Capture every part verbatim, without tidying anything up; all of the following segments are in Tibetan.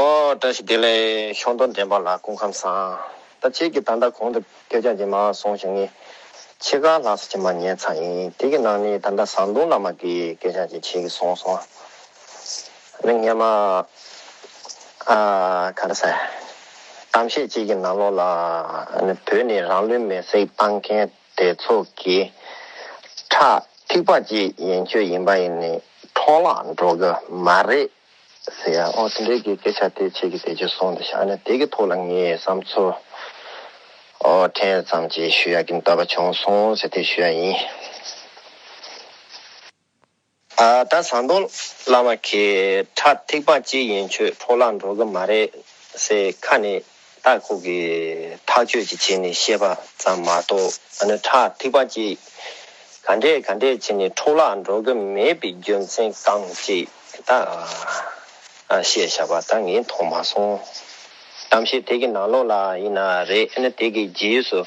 ཨོ། བཀྲ་ཤིས་བདེ་ལེགས། ཤོང་དོན་འདྲེན་པ་ལགས། སྐུ་ཁམས་བཟང་། ད་ཁྱེད་ཀྱིས་ད་ལྟ་གོང་དུ་སྐད་ཆ་ཅིག་མར་གསུངས་ཤིང་ངས་ཕྱེད་ཀ་ལྷག་ཙམ་ཅིག་མར་ཉན་ཚར་ཡིན། དེ་གི་ནང་ནས་ད་ལྟ་ཟམ་གདོང་བླ་མ་གི་སྐད་ཆ་ཅིག་ཁྱེད་ཀྱིས་གསུངས་སོང་། ཨ་ནི་སྔན་མ་ཨ་ག་རེ་ཟེར། གཏམ་བཤད་ཅིག་གི་ནང་ལོགས་ལ་ཨ་ནི་བོད་ནས་རང་ལུས་མེར་སྲེག་བཏང་མཁན་དེ་ཚོ་གི་ཁྲག་ཐིགས་པ་གཅིག་ཡན་ཆོད་ཡིན་པ་ཡིན་ནའི་འཕྲོ་བརླག་འགྲོ་གི་མ་རེད་ཟེར་ཡ། ཨོ། དེ་འདྲའི་གི་སྐད་ཆ་དེ་ཁྱེད་ཀྱིས་དེ་ཅིག་གསུངས་འདུག་ཤག་ཨ་ནི་དེ་གི་ཐོག་ལ་ངས་བསམ་ཚུལ་ཨོ་ཕྲན་ཙམ་ཅིག་ཞུ་ཡ་གི་འདོད་པ་བྱུང་སོང་ཟེར་དེ་ཞུ་ཡ་ཡིན། ཨ་ད་ཟམ་གདོང་བླ་མ་གིས་ཁྲག་ཐིགས་པ་གཅིག་ཡན་ཆོད་འཕྲོ་བརླག་འགྲོ་གི་མ་རེད་ཟེར་ཁ་ནས་ད་ཁོ་གིས་ཐག་གཅོད་ཅིག་བྱས་ནས་བཤད་པ་ཙམ་མ་གཏོགས། ཨ་ནི་ཁྲག་ཐིགས་པ་གཅིག་ག་འདྲས་ག་འདྲས་བྱས་ནས་འཕྲོ་བརླག་འགྲོ་གི་མེད་པའི་རྒྱུ་མཚན་གང་ཅིག་ད་ཨ་བཤད་བཞག་པ་ད་ངས་མཐོང་མ་སོང་། གཏམ་བཤད་དེ་གི་ནང་ལོགས་ལ་ཡིན་ན་རེད། ཨ་ནི་དེ་གི་རྗེས་སུ་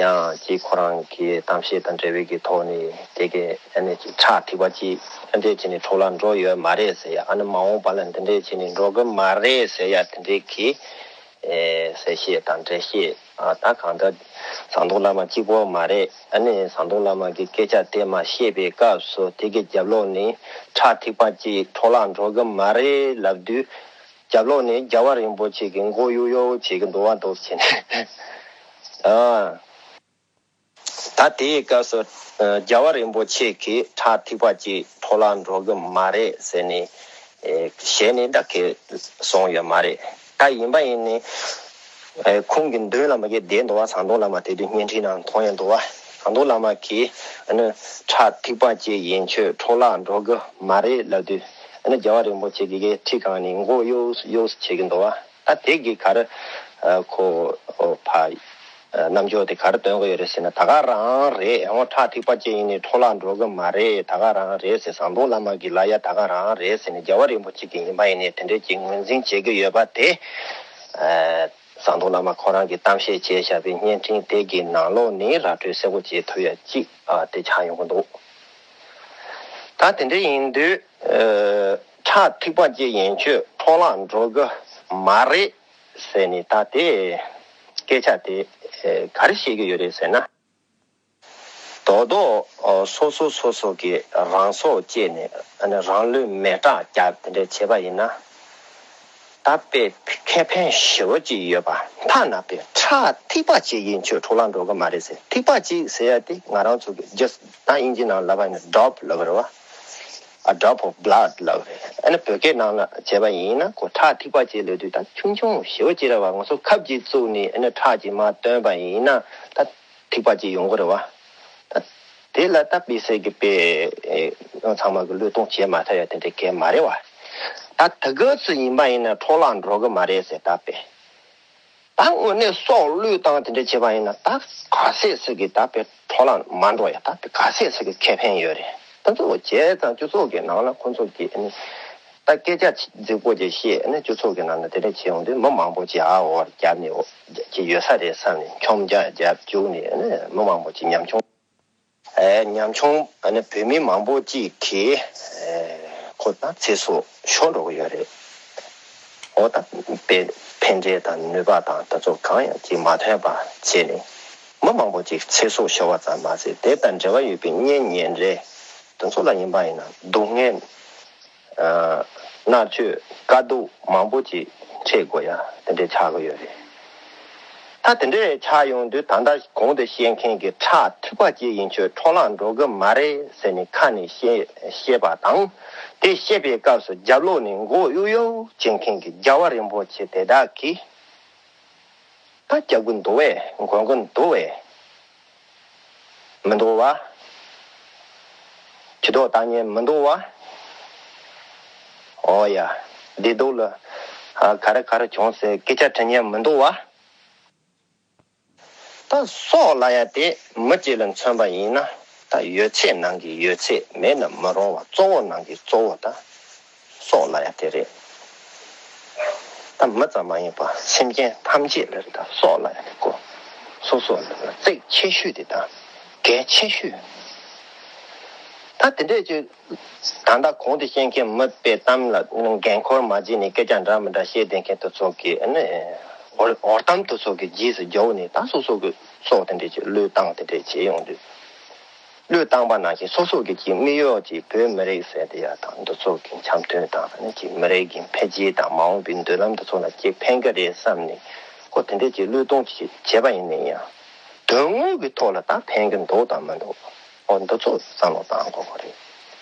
ཡང་ཅིག་ཁོ་རང་གི་གཏམ་བཤད་དང་འབྲེལ་བའི་གི་ཐོག་ནས་དེ་གི་ཨ་ནི་ཅིག་ཁྲག་ཐིགས་པ་གཅིག་ཨ་འདྲས་བྱས་ནས་འཕྲོ་བརླག་འགྲོ་ཡོད་མ་རེད་ཟེར་ཡ། ཨ་ནི་མ་འོངས་པ་ལ་འདི་འདྲས་བྱས་ནས་འགྲོ་གི་མ་རེད་ཟེར་ཡ་དེ་འདྲས་གི་ཨེ་གསལ་བཤད་དང་འགྲེལ་བཤད། ཨ་ད་གང་ལྟར་ཟམ་གདོང་བླ་མ་གཅིག་པོ་མ་རེད། ཨ་ནི་ཟམ་གདོང་བླ་མ་གི་སྐད་ཆ་དེ་མར་བཤད་པའི་སྐབས་སུ་དེ་གི་རྒྱབ་ལོགས་ནས་ཁྲག་ཐིགས་པ་གཅིག་འཕྲོ་བརླག་འགྲོ་གི་མ་རེད་ལབ་དུས། རྒྱབ་ལོགས་ནས་རྒྱལ་བ་རིན་པོ་ཆེ་གི་མགོ་གཡོག་གཡོག་བྱེད་ཀྱི་འདུག་བ་འདུག་བྱས་ནས། ཨ། ད་དེའི་སྐབས་སུ་ཨ་རྒྱལ་བ་རིན་པོ་ཆེ་གིས་ཁྲག་ཐིགས་པ་གཅིག་འཕྲོ་བརླག་འགྲོ་གི་མ་རེད་ཟེར་ནས་ཨེ་ཞལ་ནས་ད་གས་གསུངས་ཡོད་མ་རེད། ད་ཡིན་པ་ཡིན་ནའི་ཨེ་ཁོང་གི་མདུན་ལ་མ་གས་བསྡད་འདུག་བ། ཟམ་གདོང་བླ་མ་དེ་དུས་བརྙན་འཕྲིན་ནང་མཐོང་ཡོད་འདུག་བ། ཟམ་གདོང་བླ་མ་གིས་ཨ་ནི་ཁྲག་ཐིགས་པ་གཅིག་ཡན་ཆོད་འཕྲོ་བརླག་འགྲོ་གི་མ་རེད་ལབ་དུས། ཨ་ནི་རྒྱལ་བ་རིན་པོ་ཆེ་གིས་གས་ཁྲི་སྒང་ནས་མགོ་གཡོག་གཡོག་བྱེད་ཀྱི་འདུག་བ། ད་དེ་གིས་ག་རེ་ཨ་ཁོ་ཨོ་ཕ་ཨ་རྣམ་འགྱུར་དེ་ག་རེ་སྟོན་གི་ཡོད་རེད་ཟེར་ན། ད་ག་རང་རེད། ཡང་ཁྲག་ཐིགས་པ་གཅིག་ཡིན་ནའི་འཕྲོ་བརླག་འགྲོ་གི་མ་རེད། ད་ག་རང་རེད་ཟེར། ཟམ་གདོང་བླ་མ་གི་ལ་ཡ་ད་ག་རང་རེད་ཟེར་ནས་རྒྱལ་བ་རིན་པོ་ཆེ་གིས་ཡིན་པ་ཡིན་ནའི་དེ་འདྲས་ཀྱི་ངོས་འཛིན་བྱེད་ཀྱི་ཡོད་པ་དེ། ཨ་ཟམ་གདོང་བླ་མ་ཁོ་རང་གིས་གཏམ་བཤད་བྱས་བཞག་པའི་བརྙན་འཕྲིན་དེ་གི་ནང་ལོགས་ནས་ར་སྤྲོད་གསལ་པོ་བྱེད་ཐུབ་ཡ་གཅིག་ཨ་དེ་ཆགས་ཡོང་གི་འདུག་ད་དེ་འདྲ་ཡིན་དུས་ཨ་ཁྲག་ཐིགས་པ་གཅིག་ཡན་ཆོད་འཕྲོ་བརླག་འགྲོ་གི་མ་རེད་ཟེར་ནས། ད་དེ་སྐད་ཆ་དེ་ཨ་ག་རེ་བཤད་ཀྱི་ཡོད་རེད་ཟེར་ན། རྡོག་རྡོག་ཨ་སོ་སོ་སོ་སོ་གི་རང་སྲོག་བཅད་ནས་ཨ་ནི་རང་ལུས་མེ་སྲེག་རྒྱབ་དེ་འདྲ་བྱས་པ་ཡིན་ན། ད་དཔེ་ཁེ་ཕན་ཞེ་པོ་ཅིག་ཡོད་པ། ཐ་ན་དཔེ་ཁྲག་ཐིགས་པ་གཅིག་ཡན་ཆོད་འཕྲོ་བརླག་འགྲོ་གི་མ་རེད་ཟེར། ཐིགས་པ་གཅིག་ཟེར་ཡ་དེ་ང་རང་ཚོ་གི་just ད་དབྱིན་ཇི་ནང་ལབ་པ་ཡིན་ན་drop ལབ་ཀྱི་རེད་བ། A drop of blood ལབ་ཀྱི་རེད། ཨ་ནི་བོད་སྐད་ནང་ལ་བྱས་པ་ཡིན་ན་ཁོ་ཁྲག་ཐིགས་པ་གཅིག་ལབ་དུས་ད་ཆུང་ཆུང་ཞེ་པོ་ཅིག་རེད་བ། ང་ཚོ་ཁབ་ཅིག་བཙུགས་ནས་ཨ་ནི་ཁྲག་ཅིག་མར་བཏོན་པ་ཡིན་ན་ད་ཐིགས་པ་གཅིག་ཡོང་གི་རེད་བ། ད་དེ་ལ་ད་དཔེ་གསལ་གྱི་དཔེ་ཨེ་ཚང་མ་གི་བློས་གཏོང་བྱེད་མ་ཐུབ་ཡ་དེ་འདྲའི་གལ་མ་རེད་བ། ད་དེ་ག་ཚོད་ཡིན་པ་ཡིན་ན་འཕྲོ་བརླག་འགྲོ་གི་མ་རེད་ཟེར། ད་དཔེ་ད་དངོས་གནས་སྲོག་བློས་བཏང་དེ་འདྲ་བྱས་པ་ཡིན་ན་ད་ག་ཚད་ཟིག་གི་ད་དཔེ་འཕྲོ་བརླག་མ་འགྲོ་ཡ། ད་དཔེ་ག་ཚད་ཟིག་གི་ཁེ་ཕན་ཡོད་རེད། ད་ཚོ་བྱས་ཙང་སྤྱི་ཚོགས་ཀྱི་ནང་ལ་ཁོང་ཚོ་གི་ཨ་ནི་ད་སྐད་ཆ་རྫིག་པོ་ཅིག་བཤད། ཨ་ནི་སྤྱི་ཚོགས་ཀྱི་ནང་ལ་དེ་འདྲ་བྱས་ཡོང་དུས་མི་མང་པོ་ཅིག་ཨ་འོ་རྒྱབ་ནས་འོ་ཅིག་ཡོད་ས་རེད་བསམ་ནས་མཆོང་རྒྱ་རྒྱབ་བཅུག་ནས། ཨ་ནི་མི་མང་པོ་ཅིག་ཉམ་ཆུང་། ཨེ་ཉམ་ཆུང་ཨ་ནི་བོད་མི་མང་པོ་ཅིག་གིས་ཨེ་ཁོ་ད་ཚེ་སྲོག་ཤོར་འགྲོ་གི་ཡོད་རེད། འོ་ད་དཔེ་ཕན་འབྲས་དང་ནུས་པ་དང་ད་ཚོ་གང་ཡང་ཅིག་མ་ཐོན་པ་བྱས་ནས་མི་མང་པོ་ཅིག་ཚེ་སྲོག་ཤོར་བ་ཙམ་མ་ཟད། དེ་དང་འབྲེལ་བ་ཡོད་པའི་གཉེན་ཉེ་འབྲེལ་དེ་ཚོ་ལ་ཡིན་པ་ཡིན་ན་སྡུག་བསྔལ། ཨ་མནར་གཅོད་དཀའ་སྡུག་མང་པོ་ཅིག་འཕྲད་དགོས་ཡ་དེ་འདྲས་ཆགས་ཀྱི་ཡོད་རེད། ད་དེ་འདྲས་ཆགས་ཡོང་དུས་ད་ལྟ་གོང་དུ་བཤད་མཁན་གྱི་ཁྲག་ཐིགས་པ་གཅིག་ཡན་ཆད་འཕྲོ་བརླག་འགྲོ་གི་མ་རེད་ཟེར་ནས་ཁ་ནས་བཤད་བཤད་པ་དང་། དེ་བཤད་པའི་སྐབས་སུ་རྒྱབ་ལོགས་ནས་མགོ་གཡུག་གཡུག་བྱེད་མཁན་གྱི་རྒྱལ་བ་རིན་པོ་ཆེ་དེ་དག་གིས། ད་རྒྱབ་ཀྱི་འདུག་བས། མགོན་གྱི་འདུག་བས། མི་འདུག་བ། ཁྱི་ཐོག་བཏང་མཁན་མི་འདུག་བ། ཨོ་ཡ། བདེ་སྡུག་ལ་ཨ་ག་རེ་ག་རེ་བྱུང་ཟེར་སྐད་ཆ་དྲི་མཁན་མི་འདུག་བ། ད་སྲོག་ལབ་ཡ་དེ་མི་གཅིག་ལ་མཚོན་པ་ཡིན་ན། ད་ཡོད་ཚད་ནང་གི་ཡོད་ཚད། མེད་ན་མི་རུང་བ། གཙོ་བོ་ནང་གི་གཙོ་བོ་ད་སྲོག་ལབ་ཡ་དེ་རེད། ད་མི་ཙམ་མ་ཡིན་པ་སེམས་ཅན་ཐམས་ཅད་ལ་རེད། ད་སྲོག་ལབ་ཡ་དེ་ཀོ་སོ་སོ་ལ་གཙིགས་ཆེ་ཤོས་དེ་དང་གལ་ཆེ་ཤོས། ད་དེ་འདྲས་ཀྱི་ད་ལྟ་གོང་དུ་བཤད་མཁན་མི་དཔེ་གཏམ་ལ་འགན་འཁུར་མ་བྱས་ནས་སྐད་ཆ་འདྲ་མི་འདྲ་བཤད་བསྡད་མཁན་དེ་ཚོ་གི་ཨ་ནི་འོར་འོར་གཏམ་དེ་ཚོ་གི་རྗེས་སུ་རྒྱོབ་ནས་ད་སོ་སོ་གི་སྲོག་དེ་འདྲས་ཀྱི་བློས་བཏང་དེ་འདྲས་བྱས་ཡོང་དུས། བློས་བཏང་པ་ནང་བཞིན་སོ་སོ་གི་ཀྱི་དམིགས་ཡུལ་གྱི་བོད་མི་རིགས་ཟེར་དེ་ཡ་དང་འདི་ཚོ་གི་འཆམ་མཐུན་དང་ཨ་ནི་ཀྱི་མི་རིགས་ཀྱི་འཕེལ་རྒྱས་དང་མ་འོངས་པའི་མདུན་ལམ་དེ་ཚོ་ལ་ཀྱི་ཕན་གི་རེད་བསམ་ནས་ཁོ་དེ་འདྲས་ཀྱི་བློས་གཏོང་ཅིག་བྱས་པ་ཡིན་ན་ཡང་དོན་དངོས་ཀྱི་ཐོག་ལ་ད་ཕན་གི་འདུག་དང་མི་འདུག་ཨོ་འདི་ཚོ་བསམ་བློ་བཏང་དགོས་པ་རེད།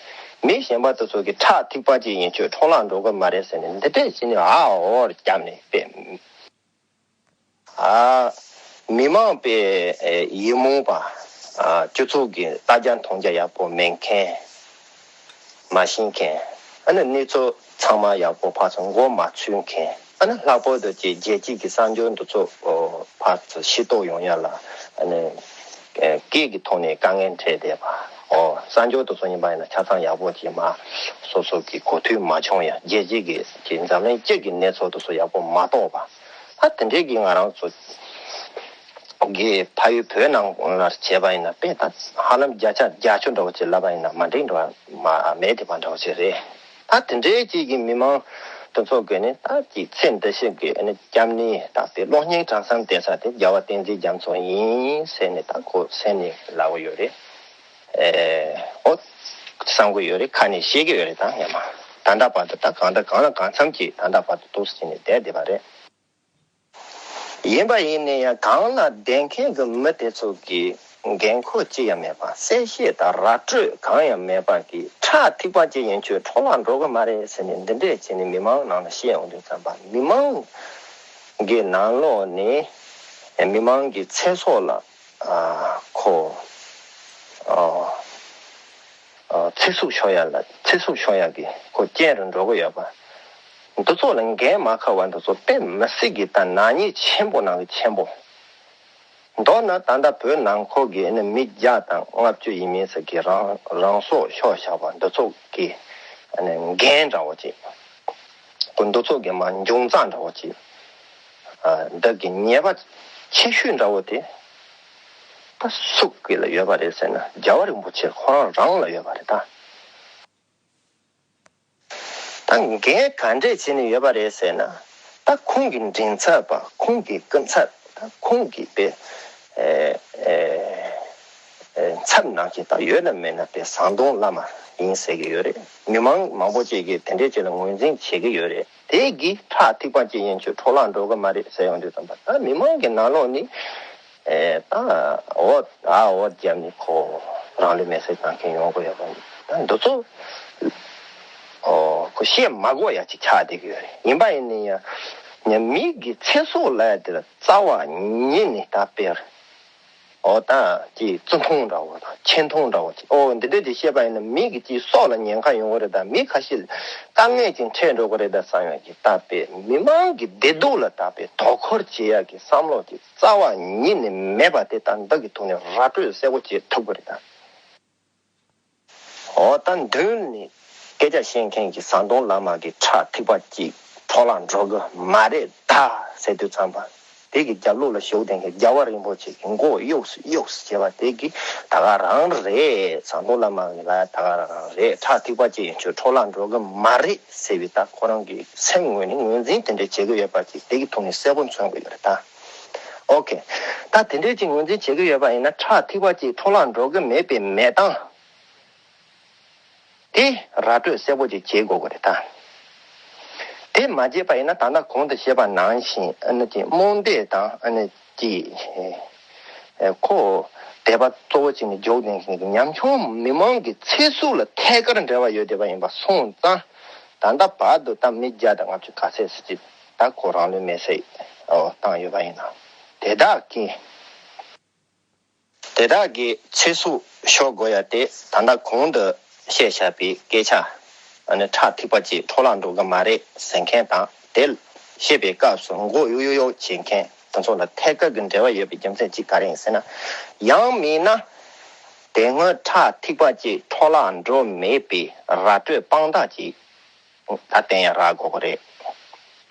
མི་གཞན་པ་དེ་ཚོ་གི་ཁྲག་ཐིགས་པ་ཅིག་ཡིན་ཆོད་འཕྲོ་བརླག་འགྲོ་གི་མ་རེད་ཟེར་ནས་འདི་འདྲས་བྱས་ནས་ཨ་འོར་བརྒྱབ་ནས་དཔེ། ཨ། མི་མང་པའི་ཡིད་སྨོན་པ། ཨ། སྤྱི་ཚོགས་ཀྱི་ལྟ་རྒྱ་མཐོང་རྒྱ་ཡག་པོ་མེད་མཁན། མ་ཤེས་མཁན། ཨ་ནི་གནས་ཚུལ་ཚང་མ་ཡག་པོ་ཕར་ཚུར་མགོ་མ་ཚོས་མཁན། ཨ་ནི་ལྷག་པར་དུ་ཀྱི་རྒྱལ་སྤྱི་གི་གསར་འགྱུར་འདི་ཚོ་ཕར་ཚུར་ཤེས་རྟོགས་ཡོང་ཡ་ལ་ཨ་ནི་སྐད་ཀྱི་ཐོག་ནས་དཀའ་ངལ་འཕྲད་བསྡད་པ། ཨོ་གསར་འགྱུར་དེ་ཚོ་ཡིན་པ་ཡིན་ན་ཆ་ཚང་ཡག་པོ་ཅིག་མ་སོ་སོ་གི་གོ་ཐོས་མ་བྱུང་ཡ་རྒྱལ་སྤྱི་གི་ཀྱི་འཛམ་གླིང་སྤྱི་གི་གནས་ཚུལ་དེ་ཚོ་ཡག་པོ་མ་རྟོགས་པ། ད་དེ་འདྲའི་གི་ང་རང་ཚོ་གི་ཕ་ཡུལ་བོད་ནང་ལ་བྱས་པ་ཡིན་ན་དཔེ་ད་ཧ་ལམ་བརྒྱ་ཆ་བརྒྱད་ཅུ་འདྲ་བོ་ཅིག་ལབ་པ་ཡིན་ན་མ་འགྲིག་འགྲོ་བ་མ་མེད་དེ་པ་འདྲ་བོ་ཅིག་རེད། ད་དེ་འདྲའི་ཅིག་གི་མི་མང་དེ་ཚོ་གི་ནི་ད་ཅིག་ཚེ་འདི་ཕྱི་གི་ནི་སྐྱབས་གནས་ད་དེ་གློག་བརྙན་གྲངས་སམ་བལྟས་ས་དེ་རྒྱལ་བ་བསྟན་འཛིན་རྒྱ་མཚོ་ཡིན་ཟེར་ནས་ད་ཁོ་ཟེར་ནས་ལབ་ཡོད་རེད། ཨེ། ཨོ། བསམ་གི་ཡོད་རེད། ཁ་ནས་བཤད་གི་ཡོད་རེད། ད་ཡང་མ་ད་ལྟ་བར་དུ་ད་གང་ལྟར་གང་ལ་གང་འཚམ་གྱིས་ད་ལྟ་བར་དུ་འདུག་སེ་བྱས་ནས་བསྡད་བསྡད་པ་རེད། ཡིན་པ་ཡིན་ནའི་ཡང་གང་ལ་བསྡད་མཁན་གྱི་མི་དེ་ཚོ་གིས་འགན་ཁུར་ཅི་ཡང་མེད་པ་གསལ་བཤད་དང་ར་སྤྲོད་གང་ཡང་མེད་པ་གི་ཁྲག་ཐིགས་པ་ཅིག་ཡིན་ཆོད་འཕྲོ་བརླག་འགྲོ་གི་མ་རེད་ཟེར་ནས་འདི་འདྲས་བྱས་ནས་མི་མང་ནང་ལ་བཤད་ཡོང་དུས་ཙམ་པ་མི་མང་གི་ནང་ལོགས་ནས་མི་མང་གི་ཚེ་སྲོག་ལ། ཨ། ཁོ། ཨ། ཨ། ཚེ་སྲོག་ཤོར་ཡ་ལ་ཚེ་སྲོག་ཤོར་ཡ་གི་ཁོ་རྐྱེན་རུ་འགྲོ་གི་ཡོད་པ། འདི་ཚོ་ལ་འགན་མ་ཁུར་བ་འདི་ཚོ་དཔེ་མི་སྲིད་གི་ད་ནག་ཉེས་ཆེན་པོ་ནང་གི་ཆེན་པོ། མདོར་ན་ད་ལྟ་བོད་ནང་ཁུལ་གི་ནི་མི་བརྒྱ་དང་ལྔ་བཅུ་ཡས་མས་ཟེར་གི་རང་རང་སྲོག་ཤོར་བཞག་པ་འདི་ཚོ་གི་ནི་འགན་འདྲ་བོ་ཅིག་ཁོ་འདི་ཚོ་གི་མ་འབྱུང་རྩ་འདྲ་བོ་ཅིག་ཨ། འདི་གི་ཉེས་པ་ཆེ་ཤོས་འདྲ་བོ་དེ་ད་སུ་གི་ལ་ཡོད་པ་རེད་ཟེར་ན་རྒྱལ་བ་རིན་པོ་ཆེ་ཁོ་རང་རང་ལ་ཡོད་པ་རེད་ད། ད་འགན་ག་འདྲས་བྱས་ནས་ཡོད་པ་རེད་ཟེར་ན་ད་ཁོང་གི་མགྲིན་ཚབ་པ་ཁོང་གི་སྐུ་ཚབ་ད་ཁོང་གི་དཔེ་ཨེ་ཨེ་ཨེ་ཚབ་ནང་གི་ད་ཡོད་ན་མེད་ན་དཔེ་ཟམ་གདོང་བླ་མ་ཡིན་ཟེར་གི་ཡོད་རེད། མི་མང་མང་པོ་ཅིག་གིས་དེ་འདྲས་ཅིག་ལ་ངོས་འཛིན་བྱེད་གི་ཡོད་རེད། དེ་གི་ཁྲག་ཐིགས་པ་ཅིག་ཡིན་ཆོད་འཕྲོ་བརླག་འགྲོ་གི་མ་རེད་ཟེར་ཡོང་དུས་ཙམ་པ་ད་མི་མང་གི་ནང་ལོགས་ནི་ཨེ་ད་འོ་ཨ་འོ་རྒྱབ་ནི་ཁོ་རང་ལུས་མེར་སྲེག་བཏང་མཁན་ཡོང་གི་ཡོད་པ་ད་འདི་ཚོ་ཨོ་ཁོ་བཤད་མ་དགོས་ཡ་ཅིག་ཆགས་བསྡད་ཀྱི་ཡོད་རེད། ཡིན་པ་ཡིན་ནི་ཡང་ཉ་མི་གི་ཚེ་སྲོག་ལ་ཡ་དེ་ལ་རྩ་བ་ཉིད་ནས་ད་དཔེར། ཨོ་ད་ཀྱི་བརྩི་མཐོང་འདྲ་བོ་དང་ཆེ་མཐོང་འདྲ་བོ་ཅིག་ཨོ་འདི་འདྲ་ཅིག་བཤད་པ་ཡིན་ན་མི་གི་ཅིག་སྲོག་ལ་ཉེན་ཁ་ཡོང་གི་རེད་ད། མི་ཁ་ཤས་དཀའ་ངལ་ཅིག་འཕྲད་འགྲོ་གི་རེད་ད་བསམ་ཡོད་ཀྱི་ད་དཔེ་མི་མང་གི་བདེ་སྡུག་ལ་ད་དཔེ་དོ་ཁུར་བྱེད་ཡག་གི་བསམ་བློ་ཅིག་རྩ་བ་ཉིད་ནས་མེད་པ་དེ་ད་འདི་གི་ཐོག་ནས་ར་སྤྲོད་གསལ་པོ་བྱེད་ཐུབ་གི་རེད་ད། འོ་ད་མདུན་ནས་སྐད་ཆ་བཤད་མཁན་གྱི་ཟམ་གདོང་བླ་མ་གི་ཁྲག་ཐིགས་པ་གཅིག་འཕྲོ་བརླག་འགྲོ་གི་མ་རེད་ད་ཟེར་དུས་ཙམ་པ། དེ་གི་རྒྱབ་ལོགས་ལ་བཞུགས་བསྡད་མཁན་རྒྱལ་བ་རིན་པོ་ཆེ་གི་མགོ་གཡོགས་སུ་གཡོགས་སུ་བྱས་པ་དེ་གི་ད་ག་རང་རེད། ཟམ་གདོང་བླ་མ་གི་ལ་ད་ག་རང་རེད། ཁྲག་ཐིགས་པ་གཅིག་ཡིན་ཆོད་འཕྲོ་བརླག་འགྲོ་གི་མ་རེད་ཟེར་བའི་ད་ཁོ་རང་གི་སེམས་ངོས་ནས་ངོས་འཛིན་དེ་འདྲ་བྱེད་གི་ཡོད་པ་ཅིག་དེ་གི་ཐོག་ནས་གསལ་པོ་མཚོན་གི་ཡོད་རེད་ད། ཨོ་ཁེ། ད་དེ་འདྲའི་ཅིག་ངོས་འཛིན་བྱེད་ཀྱི་ཡོད་པ་ཡིན་ན་ཁྲག་ཐིགས་པ་ཅིག་འཕྲོ་བརླག་འགྲོ་གི་མེད་པའི་མེད་སྟངས་དེ་ར་སྤྲོད་གསལ་པོ་ཅིག་བྱེད་དགོས་ཀྱི་རེད་ད། དེ་མ་བྱས་པ་ཡིན་ན་ད་ལྟ་གོང་དུ་བཤད་པ་ནང་བཞིན་ཨ་ནི་ཅིག་རྨོངས་དད་དང་ཨ་ནི་ཅིག་ཁོ་དད་པ་གཙོ་བོ་བྱས་ནས་འཇོག་ནས་ཉམ་ཆུང་མི་མང་གི་ཚེ་སྲོག་ལ་ཐད་ཀར་འབྲེལ་བ་ཡོད་བསྡད་པ་ཡིན་པ་སོང་ཙང་ད་ལྟ་བར་དུ་ད་མི་བརྒྱ་དང་ལྔ་བཅུ་ག་ཚད་ཟེར་ཅིག་ད་ཁོ་རང་ལུས་མེར་སྲེག་བཏང་ཡོད་པ་ཡིན་ན། དེ་དག་གི་དེ་དག་གི་ཚེ་སྲོག་ཤོར་དགོས་ཡ་དེ་ད་ལྟ་གོང་དུ་བཤད་བཞག་པའི་སྐད་ཆ་ཨ་ནི་ཁྲག་ཐིགས་པ་གཅིག་འཕྲོ་བརླག་འགྲོ་གི་མ་རེད་ཟེར་མཁན་དང་དེ་བཤད་པའི་སྐབས་སུ་མགོ་གཡོག་གཡོག་གཡོག་བྱེད་མཁན་དེ་ཚོ་ལ་ཐད་ཀར་གྱི་འབྲེལ་བ་ཡོད་པའི་རྒྱུ་མཚན་གཅིག་ག་རེ་ཡིན་ཟེར་ན། ཡང་མིན་ན་དེ་སྔོན་ཁྲག་ཐིགས་པ་གཅིག་འཕྲོ་བརླག་འགྲོ་མེད་པའི་ར་སྤྲོད་དཔང་རྟགས་ཅིག་ད་བསྟན་ཡ་རག་དགོས་ཀྱི་རེད།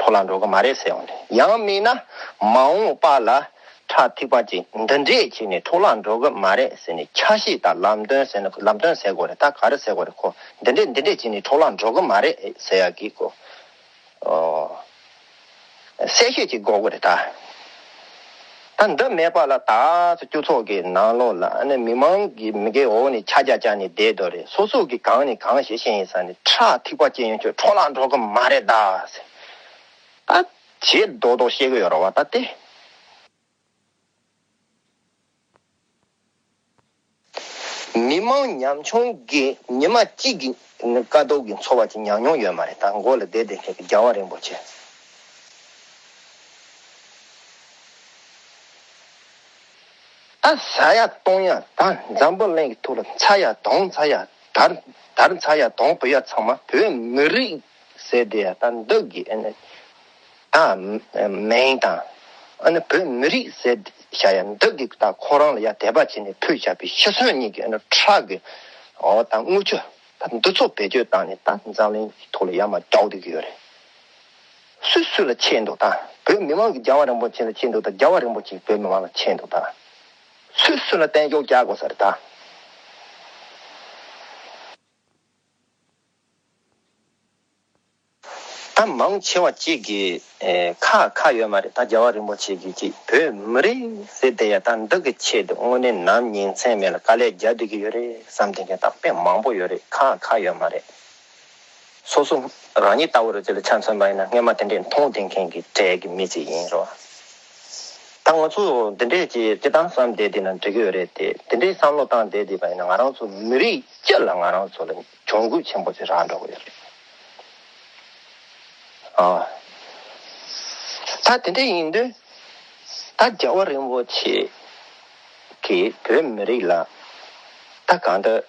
འཕྲོ་བརླག་འགྲོ་གི་མ་རེད་ཟེར་ཡོང་དུས་ཡང་མིན་ན་མ་འོངས་པ་ལ་ ཁྲག་ཐིགས་པ་ཅིག་འདི་འདྲས་བྱས་ནས་འཕྲོ་བརླག་འགྲོ་གི་མ་རེད་ཟེར་ནས་ཆ་ཤས་དང་ལམ་སྟོན་ཟེར་ན་ལམ་སྟོན་ཟེར་དགོས་རེད། ད་ག་རེ་ཟེར་དགོས་རེད། ཁོ་འདི་འདྲས་འདི་འདྲས་བྱས་ནས་འཕྲོ་བརླག་འགྲོ་གི་མ་རེད་ཟེར་ཡ་གི་ཁོ། ཨོ། གསལ་བཤད་ཅིག་དགོས་ཀྱི་རེད་ད། ད་འདི་མེད་པ་ལ་ད་སྤྱི་ཚོགས་ཀྱི་ནང་ལོགས་ལ་ཨ་ནི་མི་མང་གི་མི་སྒེར་འོག་ནས་ཆ་རྒྱ་བཅག་ནས་བསྡད་འདུག་རེད། སོ་སོ་གི་གང་ནས་གང་བྱེད་ཤེས་ཡིན་ས་ནས་ཁྲག་ཐིགས་པ་ཅན་ཡོད་ཆོག་འཕྲོ་བརླག་འགྲོ་གི་མ་རེད་ད་ཟེར། ད་བྱེད་རྡོག་རྡོག་བཤད་གི་ཡོད་རེད་བ་ད་དེ། མི་མང་ཉམ་ཆུང་གིས་ཉི་མ་གཅིག་གི་དཀའ་སྡུག་གི་འཚོ་བ་ཅིག་མྱངས་མྱོང་ཡོད་མ་རེད། ད་མགོ་ལ་བསྡད་བསྡད་མཁན་གྱི་རྒྱལ་བ་རིན་པོ་ཆེ། ད་ཟ་ཡ་བཏུང་ཡ་ད་འཛམ་བུ་གླིང་གི་ཐོག་ལ་འཚར་ཡ་དང་འཚར་ཡ་དར་དར་འཚར་ཡ་དང་བུད་ཡ་ཚང་མ་བོད་མི་རིགས་ཟེར་བསྡད་ཡ་ད་འདི་གི་ཨ་ནི། ད་མིང་དང་། ཨ་ནི་བོད་མི་རིགས་ཟེར་བྱ་ཡ་འདི་གི་ད་ཁོ་རང་ལ་ཡ་དད་པ་བྱས་ནས་ཕུལ་བྱ་བའི་ཤི་གསོན་གཉིས་ཀྱི་ཨ་ནི་ཁྲག་གི་འོ་ད་རྔུལ་ཆུ་ད་འདི་ཚོ་བེད་སྤྱོད་བཏང་ནས་ད་འཛམ་གླིང་ཐོག་ལ་ཡར་མར་རྒྱག་བསྡད་ཀྱི་ཡོད་རེད། སུས་སུ་ལ་ཆད་འདུག་ད། བོད་མི་མང་གིས་རྒྱལ་བ་རིན་པོ་ཆེ་ལ་ཆད་འདུག་ད། རྒྱལ་བ་རིན་པོ་ཆེས་བོད་མི་མང་ལ་ཆད་འདུག་ད། སུས་སུ་ལ་བརྟན་བཞུགས་རྒྱག་དགོས་ས་རེད་ད། ད་མང་ཆེ་བ་གཅིག་གིས་ཨེ་ཁག་ཁག་ཡོད་མ་རེད། ད་རྒྱལ་བ་རིན་པོ་ཆེ་གིས་ཅིག་བོད་མི་རིགས་ཟེར་དེ་ཡ་ད་འདི་གི་ཆེད་དུ་དངོས་གནས་ནམ་ཉིན་མཚན་མེད་ལ་དཀའ་ལས་རྒྱག་བསྡད་ཀྱི་ཡོད་རེད་བསམ་བསྡད་མཁན་ད་དཔེ་མང་པོ་ཡོད་རེད། ཁག་ཁག་ཡོད་མ་རེད། སོ་སོ་རང་ཉིད་ལྟ་བུ་རུ་ཅིག་ལ་ཆ་མཚོན་པ་ཡིན་ན་སྔས་མ་དེ་འདྲས་མཐོང་བསྡད་མཁན་གྱི་གྲས་ཀྱི་མི་ཅིག་ཡིན་རོ། ད་ང་ཚོ་འདི་འདྲས་ཀྱི་སྤྱི་བཏང་བསམ་བསྡད་དེ་ན་འགྲིག་གི་ཡོད་རེད་དེ། དེ་འདྲས་བསམ་བློ་བཏང་བསྡད་དེ་པ་ཡིན་ན་ང་རང་ཚོ་མི་རིགས་སྤྱི་ལ་ང་རང་ཚོ་ལ་གྱོང་གུད་ཆེན་པོ་ཅིག་རག་འགྲོ་གི་ཡོད་རེད། ཨ། ད་དེ་འདྲས་ཡིན་དུས་ད་རྒྱལ་བ་རིན་པོ་ཆེ་གིས་བོད་མི་རིགས་ལ་ད་གང་ལྟར་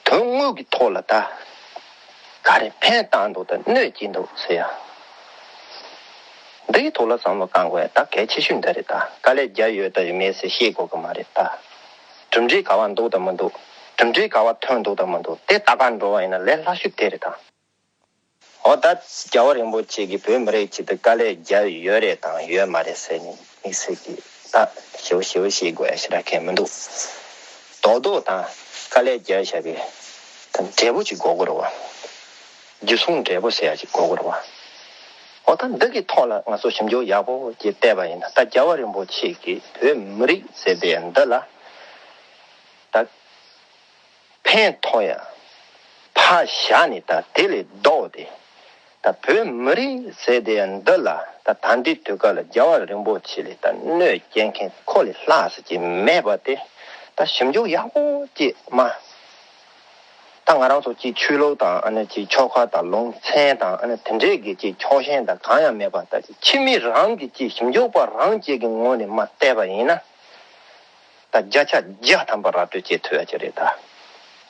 དོན་དངོས་ཀྱི་ཐོག་ལ་ད་ག་རེ་ཕན་བཏང་འདུག་ད་གནོད་ཀྱི་འདུག་ཟེར་ཡ། འདིའི་ཐོག་ལ་བསམ་བློ་བཏང་དགོས་ཡ་ད་གལ་ཆེ་ཤོས་འདི་རེད་ད། དཀའ་ལས་རྒྱག་ཡོད་ད་ཡོད་མེད་ཟེར་བཤད་དགོས་ཀྱི་མ་རེད་ད། གྲུབ་འབྲས་ག་བ་འདུག་ད་མི་འདུག་གྲུབ་འབྲས་ག་བ་ཐོན་འདུག་ད་མི་འདུག་དེ་ལྟ་ག་འགྲོ་བ་ཡིན་ན་ལས་སླ་ཤོས་དེ་རེད་ད། འོ་ད་རྒྱལ་བ་རིན་པོ་ཆེ་གིས་བོད་མི་རིགས་ཆེད་དུ་དཀའ་ལས་བརྒྱབ་ཡོད་རེད་དང་ཡོད་མ་རེད་ཟེར་ནས་དམིགས་བསལ་གྱིས་ད་ཞེ་པོ་ཞེ་པོ་ཞིག་དགོས་ཡ་ཞེ་དྲག་གང་མི་འདུག་རྡོག་རྡོག་དང་དཀའ་ལས་བརྒྱབ་བཞག་པའི་ད་འབྲས་བུ་ཅིག་དགོས་ཀྱི་རེད་བ། རྒྱུ་མཚུངས་འབྲས་བུ་ཟེར་ཡ་ཅིག་དགོས་ཀྱི་རེད་བ། འོ་ད་འདི་གི་ཐོག་ལ་ང་ཚོ་ཞིབ་འཇུག་ཡག་པོ་ཅིག་བལྟས་པ་ཡིན་ན་ད་རྒྱལ་བ་རིན་པོ་ཆེ་གིས་བོད་མི་རིགས་ཟེར་བའི་འདི་ལ་ད། ཕན་ཐོགས་ཡ། ཕར་བཞག་ནས་ད་དེ་ལས་ལྡོག་སྟེ། ད་བོད་མི་རིགས་ཟེར་དེ་ཡ་འདི་ལ་ད་ད་ལྟའི་དུས་སྐབས་ལ་རྒྱལ་བ་རིན་པོ་ཆེ་ལས་ད་གནོད་སྐྱེལ་མཁན་ཁོ་ལས་ལྷག་ས་ཅིག་མེད་པ་དེ་ད་ཞིབ་འཇུག་ཡག་པོ་ཅིག་མ། ད་ང་རང་ཚོ་ཅིག་ཆོས་ལུགས་དང་ཨ་ནི་ཅིག་ཆོལ་ཁ་དང་ལུང་ཚན་དང་ཨ་ནི་དེ་འདྲས་ཀྱི་ཅིག་ཕྱོགས་ཞེན་དང་གང་ཡང་མེད་པ་ད་ཅིག་ཕྱི་མི་རང་གི་ཅིག་ཞིབ་འཇུག་པ་རང་ཅིག་གི་ངོས་ནས་མ་བལྟས་པ་ཡིན་ན། ད་བརྒྱ་ཆ་བརྒྱ་ཐམ་པ་ར་སྤྲོད་བྱེད་ཐུབ་ཡ་ཅིག་རེད་ད།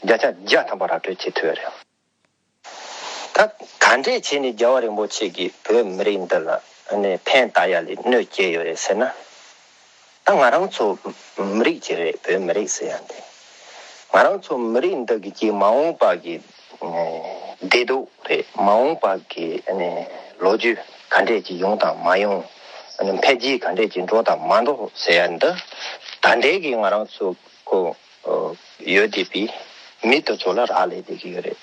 བརྒྱ་ཆ་བརྒྱ་ཐམ་པ་ར་སྤྲོད་བྱེད་ཐུབ་ཡ་རེད། ད་ག་འདྲས་བྱས་ནས་རྒྱལ་བ་རིན་པོ་ཆེ་གིས་བོད་མི་རིགས་འདི་ལ་ཨ་ནི་ཕན་བཏགས་ཡ་ལས་གནོད་སྐྱེལ་ཡོད་རེད་ཟེར་ན། ད་ང་རང་ཚོ་མི་རིགས་ཅིག་རེད། བོད་མི་རིགས་ཟེར་ཡ་འདི། ང་རང་ཚོ་མི་རིགས་འདི་གི་ཅིག་མ་འོངས་པ་གི་བདེ་སྡུག་རེད། མ་འོངས་པ་གི་ཨ་ནི་ལོ་རྒྱུས་ག་འདྲས་ཅིག་ཡོང་དང་མ་ཡོང་། ཨ་ནི་འཕེལ་རྒྱས་ག་འདྲས་ཅིག་འགྲོ་དང་མ་འགྲོ་ཟེར་ཡ་འདི་ད་ལྟའི་གི་ང་རང་ཚོ་ཁོ་ཡོད་བསྡད་པའི་མི་དེ་ཚོ་ལ་རག་ལས་བསྡད་ཀྱི་ཡོད་རེད།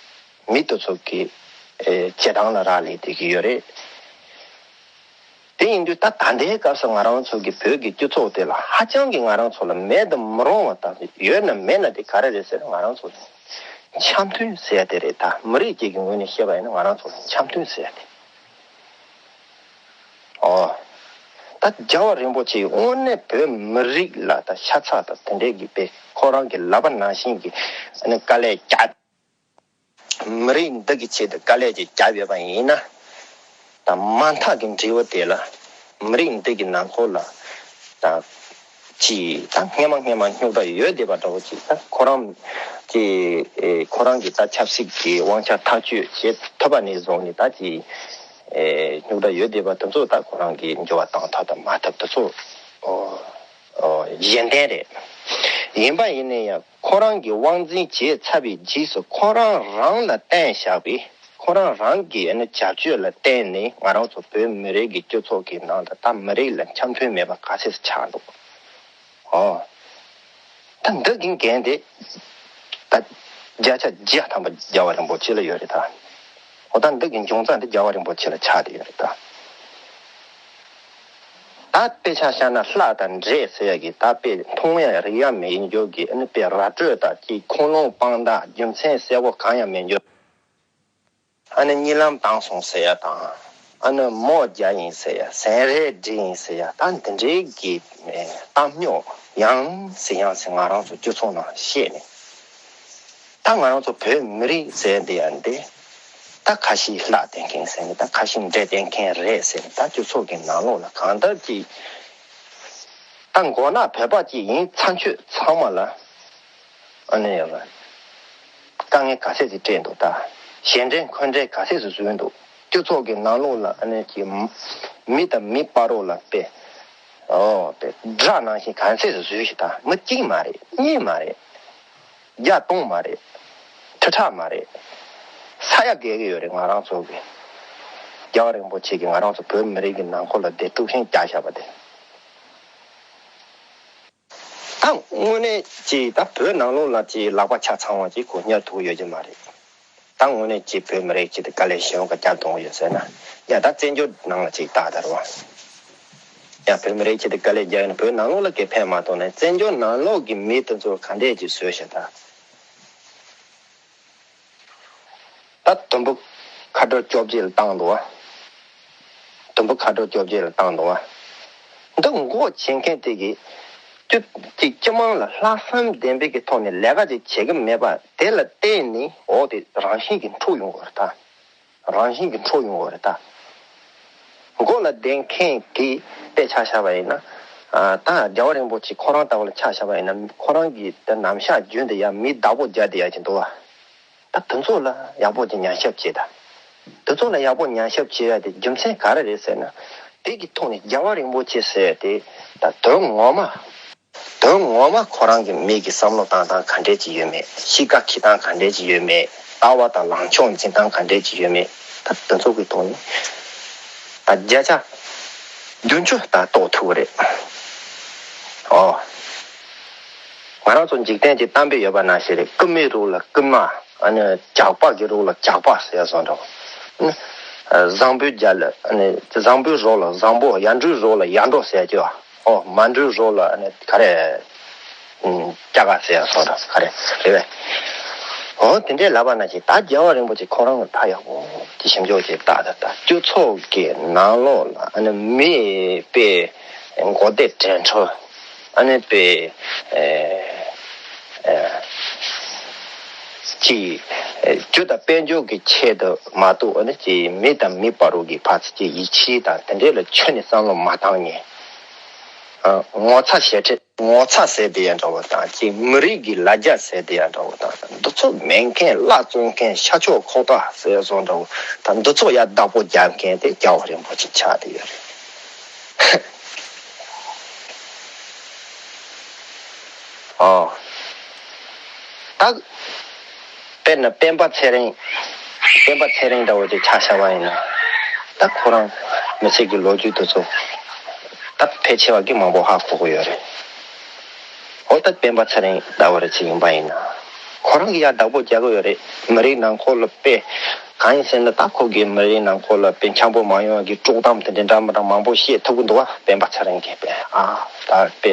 མི་དེ་ཚོ་གི་ཨེ་བྱེད་སྟངས་ལ་རག་ལས་བསྡད་ཀྱི་ཡོད་རེད། དེ་ཡིན་དུས་ད་ད་ལྟའི་སྐབས་སུ་ང་རང་ཚོ་གི་བོད་ཀྱི་སྤྱི་ཚོགས་དེ་ལ་ཧ་ཅང་གི་ང་རང་ཚོ་ལ་མེད་དུ་མི་རུང་བ་དང་ཡོད་ན་མེད་ན་དེ་ག་རེ་རེད་ཟེར་ན་ང་རང་ཚོ་ལ་འཆམ་མཐུན་ཟེར་ཡ་དེ་རེད། ད་མི་རིགས་གཅིག་གི་ངོས་ནས་བཤད་པ་ཡིན་ན་ང་རང་ཚོ་ལ་འཆམ་མཐུན་ཟེར་ཡ་དེ། ཨོ། ད་རྒྱལ་བ་རིན་པོ་ཆེས་དངོས་གནས་བོད་མི་རིགས་ལ་ད་ཤ་ཚ་དང་དེ་འདྲའི་གི་དཔེ་ཁོ་རང་གི་ལག་པ་ནང་བཞིན་གྱི་ཨ་ནི་དཀའ་ལས་བརྒྱབ། མི་རིགས་འདི་གི་ཆེད་དུ་དཀའ་ལས་ཅིག་བརྒྱབ་ཡོད་པ་ཡིན་ན། ད་མ་མཐའ་གི་འབྲས་བུ་དེ་ལ་མི་རིགས་འདི་གི་ནང་ཁོག་ལ་ད་ཅིག་ད་སྔས་མ་སྔས་མ་སྙུག་དྲ་ཡོད་བསྡད་པ་འདྲ་བོ་ཅིག་ད་ཁོ་རང་གི་ཨེ་ཁོ་རང་གི་ད་ཆབ་སྲིད་ཀྱི་དབང་ཆ་ཐག་གཅོད་བྱེད་ཐུབ་པ་ནས་བཟུང་ནས་ད་ཅིག་ཨེ་སྙུག་དྲ་ཡོད་བསྡད་པ་དེ་ཚོ་ད་ཁོ་རང་གི་འགྱུར་བ་བཏང་ཐབས་དང་མ་ཐབས་དེ་ཚོ་ཨོ་ཨོ་གཞན་དོན་རེད། ཡིན་པ་ཡིན་ན་ཡང་། ཁོ་རང་གི་དབང་འཛིན་བྱས་ཚར་བའི་རྗེས་སུ་ཁོ་རང་རང་ལ་བསྟན་བཞག་པའི་ ཁོ་རང་རང་གི་ཨ་ནི་བྱ་སྤྱོད་ལ་བརྟེན་ནས་ང་རང་ཚོ་བོད་མི་རིགས་ཀྱི་སྤྱི་ཚོགས་ཀྱི་ནང་དུ་ད་མི་རིགས་ལ་འཆམ་མཐུན་མེད་པ་ག་ཚད་ཆགས་འདུག་ཨོ། ད་འདི་གི་འགན་དེ་ད་བརྒྱ་ཆ་བརྒྱ་ཐམ་པ་རྒྱལ་བ་རིན་པོ་ཆེ་ལ་ཡོད་རེད་ད། ཨོ་ད་འདི་གི་འབྱུང་རྩ་འདི་རྒྱལ་བ་རིན་པོ་ཆེ་ལ་ཆགས་བསྡད་ཡོད་རེད་ད། ད་དཔེ་ཆ་བཞག་ན་ལྷ་དང་འདྲེ་ཟེར་ཡ་གི་ད་དཔེ་མཐོང་ཡ་རིག་ཡ་མེད་རྒྱུ་གི་ཨ་ནི་དཔེ་ར་སྤྲོད་དང་གཅིག་ཁུངས་ལུང་དཔང་རྟགས་རྒྱུ་མཚན་གསལ་པོ་གང་ཡང་མེད་རྒྱུ། ཨ་ནི་གཉིད་ལམ་བཏང་སོང་ཟེར་ཡ་དང་། ཨ་ནི་མོ་རྒྱ་ཡིན་ཟེར་ཡ་ཟན་རས་འདྲེ་ཡིན་ཟེར་ཡ་ད་འདི་འདྲའི་གི་གཏམ་རྙོག་ཡང་སེ་ཡང་སེ་ང་རང་ཚོ་སྤྱི་ཚོགས་ནང་བཤད་ནས། ད་ང་རང་ཚོ་བོད་མི་རིགས་ཟེར་འདི་ཡང་འདི། ད་ཁ་ཤས་ལྷ་བསྟེན་མཁན་ཟེར་ནས་ད་ཁ་ཤས་འདྲེ་བསྟེན་མཁན་རེད་ཟེར་ནས་ད་སྤྱི་ཚོགས་ཀྱི་ནང་ལོགས་ལ་གང་ལྟར་གྱི་ད་མགོ་ནག་བོད་པ་གཅིག་ཡིན་ཚར་ཆོད་ཚང་མ་ལ་ཨ་ནི་ཡོད་ལ་དཀའ་ངལ་ག་ཚད་ཅིག་སྤྲད་འདུག་ད་ཞལ་འདྲེན་ཁོལ་འདྲེན་ག་ཚད་ཅིག་བཟོས་འདུག་སྤྱི་ཚོགས་ཀྱི་ནང་ལོགས་ལ་ཨ་ནི་གྱི་མི་དང་མི་བར་རོགས་ལ་དཔེ་ཨོ་དཔེ་དགྲ་ནང་བཞིན་ག་ཚད་ཅིག་བཟོས་ཤིག་ད་མི་གཅིག་མ་རེད་གཉིས་མ་རེད། བརྒྱ་སྟོང་མ་རེད། ཁྲི་ཕྲག་མ་རེད། ས་ཡ་བརྒལ་གི་ཡོད་རེད་ང་རང་ཚོ་གི་རྒྱལ་བ་རིན་པོ་ཆེ་གིས་ང་རང་ཚོ་བོད་མི་རིགས་ཀྱི་ནང་ཁོག་ལ་དེ་དཀྲུག་ཤིང་བརྒྱབ་བཞག་པ་དེ། ད་དངོས་གནས་ཀྱི་ད་བོད་ནང་ལོགས་ལ་ཀྱི་ལག་པ་ཆ་ཚང་བ་ཀྱི་གོ་གཉེར་ཐུབ་ཡོད་ཀྱི་མ་རེད། ད་དངོས་གནས་ཀྱི་བོད་མི་རིགས་ཀྱི་དེ་དཀའ་ལས་ཞེ་པོ་རྒྱབ་གཏོང་གི་ཡོད་ཟེར་ན། ཡ་ད་བཙན་བྱོལ་ནང་ལ་ཅིག་ལྟ་དར་བ། ཡ་བོད་མི་རིགས་ཀྱི་དེ་དཀའ་ལས་རྒྱག་ཡོད་ན་བོད་ནང་ལོགས་ལ་གི་ཕན་མ་ཐོགས་ནས་བཙན་བྱོལ་ནང་ལོགས་ཀྱི་མི་དེ་ཚོར་ག་འདྲས་ཀྱི་བཟོས་ཤག་ད། ད་དུམ་བུ་ཁ་སྒྲོ་བཅོ་བརྒྱད་ལ་བཏང་འདུག་བ། དུམ་བུ་ཁ་སྒྲོ་བཅོ་བརྒྱད་ལ་བཏང་འདུག་བ། འདི་མགོ་བྱེད་མཁན་དེ་གིས་དུས་གཅིག་སྤྱི་དམངས་ལ་ལྷག་བསམ་ལྡན་པའི་གི་ཐོག་ནས་ལས་ཀ་ཅིག་བྱེད་ཀྱི་མེད་པ་དེ་ལ་བརྟེན་ནས་འོ་དེ་རང་བཞིན་གྱིས་འཁྲུག་ཡོང་གི་རེད་ད། རང་བཞིན་གྱིས་འཁྲུག་ཡོང་གི་རེད་ད། མགོ་ལ་བསྡད་མཁན་གྱི་དཔེ་ཆ་བཞག་པ་ཡིན་ན། ཨ་ད་རྒྱལ་བ་རིན་པོ་ཆེ་ཁོ་རང་ལྟ་བུ་ལ་ཆ་བཞག་པ་ཡིན་ན་ཁོ་རང་གི་དེ་ནམ་ཞག་རྒྱུན་དུ་ཡང་མི་བདག་པོ་རྒྱག་བསྡད་ཡ་ཅིག་འདུག་བ། ད་དེ་ཚོ་ལ་ཡག་པོ་ཅིག་ཉམས་ཞིབ་བྱེད་ད། དེ་ཚོ་ལ་ཡག་པོ་ཉམས་ཞིབ་བྱེད་ཡ་དེ་རྒྱུ་མཚན་ག་རེ་རེད་ཟེར་ན། དེ་གི་ཐོག་ནས་རྒྱལ་བ་རིན་པོ་ཆེ་ཟེར་ཡ་དེ་ད་དོན་ངོ་མ། དོན་ངོ་མ་ཁོ་རང་གི་མི་གི་བསམ་བློ་བཏང་སྟངས་ག་འདྲས་ཅིག་ཡོད་མེད། གཤིས་ཀ་འཁྱེར་སྟངས་ག་འདྲས་ཅིག་ཡོད་མེད། ལྟ་བ་དང་ལངས་ཕྱོགས་འཛིན་སྟངས་ག་འདྲས་ཅིག་ཡོད་མེད། ད་དེ་ཚོ་གི་ཐོག་ནས་ད་བརྒྱ་ཆ་བདུན་ཅུ་ད་རྟོགས་ཐུབ་ཀྱི་རེད། ཨོ། ང་རང་ཚོ་འཇིག་རྟེན་གྱི་གཏམ་དཔེ་ཡོད་པ་ནང་བཞིན་རེད། རྐུན་མའི་རོགས་ལ་རྐུན་མ། ཨ་ནི་ཇག་པ་གི་རོགས་ལ་ཇག་པ་ཟེར་ཡ་བཟོ་འདྲ་བོ། ཨ་ནི་བཟང་པོའི་རྒྱབ་ལ་ཨ་ནི་བཟང་པོའི་རོགས་ལ་བཟང་པོ། ཡར་འགྲོའི་རོགས་ལ་ཡར་འགྲོ་ཟེར་ཡ་ཅིག་ཨོ། མར་འགྲོའི་རོགས་ལ་ཨ་ནི་ག་རེ། ཨུམ། སྐྱ་ཀ་ཟེར་ཡ་བཟོ་འདྲ་ག་རེ་རེད་པས། ཨོ་དེ་འདྲས་ལབ་པ་ནང་བཞིན་ད་རྒྱལ་བ་རིན་པོ་ཆེ་ཁོ་རང་ལ་ད་ཡག་པོ་ཅིག་ཞིབ་འཇུག་ཅིག་བལྟས་ད། ད་སྤྱི་ཚོགས་ཀྱི་ནང་ལོགས་ལ་ཨ་ནི་མི་དཔེ་མགོ་བདེ་དྲན་འཕྲོ། ཨ་ནི་དཔེ་ཨེ་ཨེ་ཅིག་ཨེ་རྒྱུ་དང་དཔལ་འབྱོར་གྱི་ཆེད་དུ་མ་གཏོགས་ཨ་ནི་ཅིག་མི་དང་མི་བར་རོགས་ཀྱི་ཕར་ཚུར་ཅིག་ཡིད་ཆེས་དང་དེ་འདྲས་ལ་ཁྱོན་ནས་བསམ་བློ་མ་བཏང་མཁན། ཨ་ངོ་ཚ་ཞེ་ཁྲེལ། ངོ་ཚ་ཟེར་དེ་ཡང་འདྲ་བོ་དང་ཅིག་མི་རིགས་ཀྱི་ལ་རྒྱ་ཟེར་དེ་ཡང་འདྲ་བོ་དང་འདི་ཚོ་མེད་མཁན། བླ་བཙོང་མཁན། ཤ་ཆོག་ཁོག་ཐག་ཟེར་བཟོ་འདྲ་བོ་དང་འདི་ཚོ་ཡང་བདག་པོ་རྒྱག་མཁན་དེ་རྒྱལ་བ་རིན་པོ་ཆེ་ཆགས་བསྡད་ཡོད་རེད། ཨོ། ད། དཔེར་ན་སྤེན་པ་ཚེ་རིང་། སྤེན་པ་ཚེ་རིང་འདྲ་བོ་དེ་ཆ་བཞག་པ་ཡིན་ན། ད་ཁོ་རང་མི་ཚེ་གི་ལོ་རྒྱུས་དེ་ཚོ། ད་ཕལ་ཆེ་བ་གི་མང་པོ་ཧ་གོ་གི་ཡོད་རེད། འོ་ད་སྤེན་པ་ཚེ་རིང་ལྟ་བུ་རེ་ཅིག་ཡིན་པ་ཡིན་ན། ཁོ་རང་གི་ཡ་བདག་པོ་རྒྱག་གི་ཡོད་རེད། མི་རིགས་ནང་ཁོ་ལ་དཔེ། གང་ཡིན་ཟེར་ན་ད་ཁོ་གི་མི་རིགས་ནང་ཁོ་ལ་དཔེ་འཆམ་པོ་མ་ཡོང་བ་གི་དཀྲུག་གཏམ་དེ་འདྲ་འདྲ་མི་འདྲ་མང་པོ་བཤད་ཐུབ་གི་འདུག་བ། སྤེན་པ་ཚེ་རིང་གིས་དཔེ་ཨ། ད་དཔེ་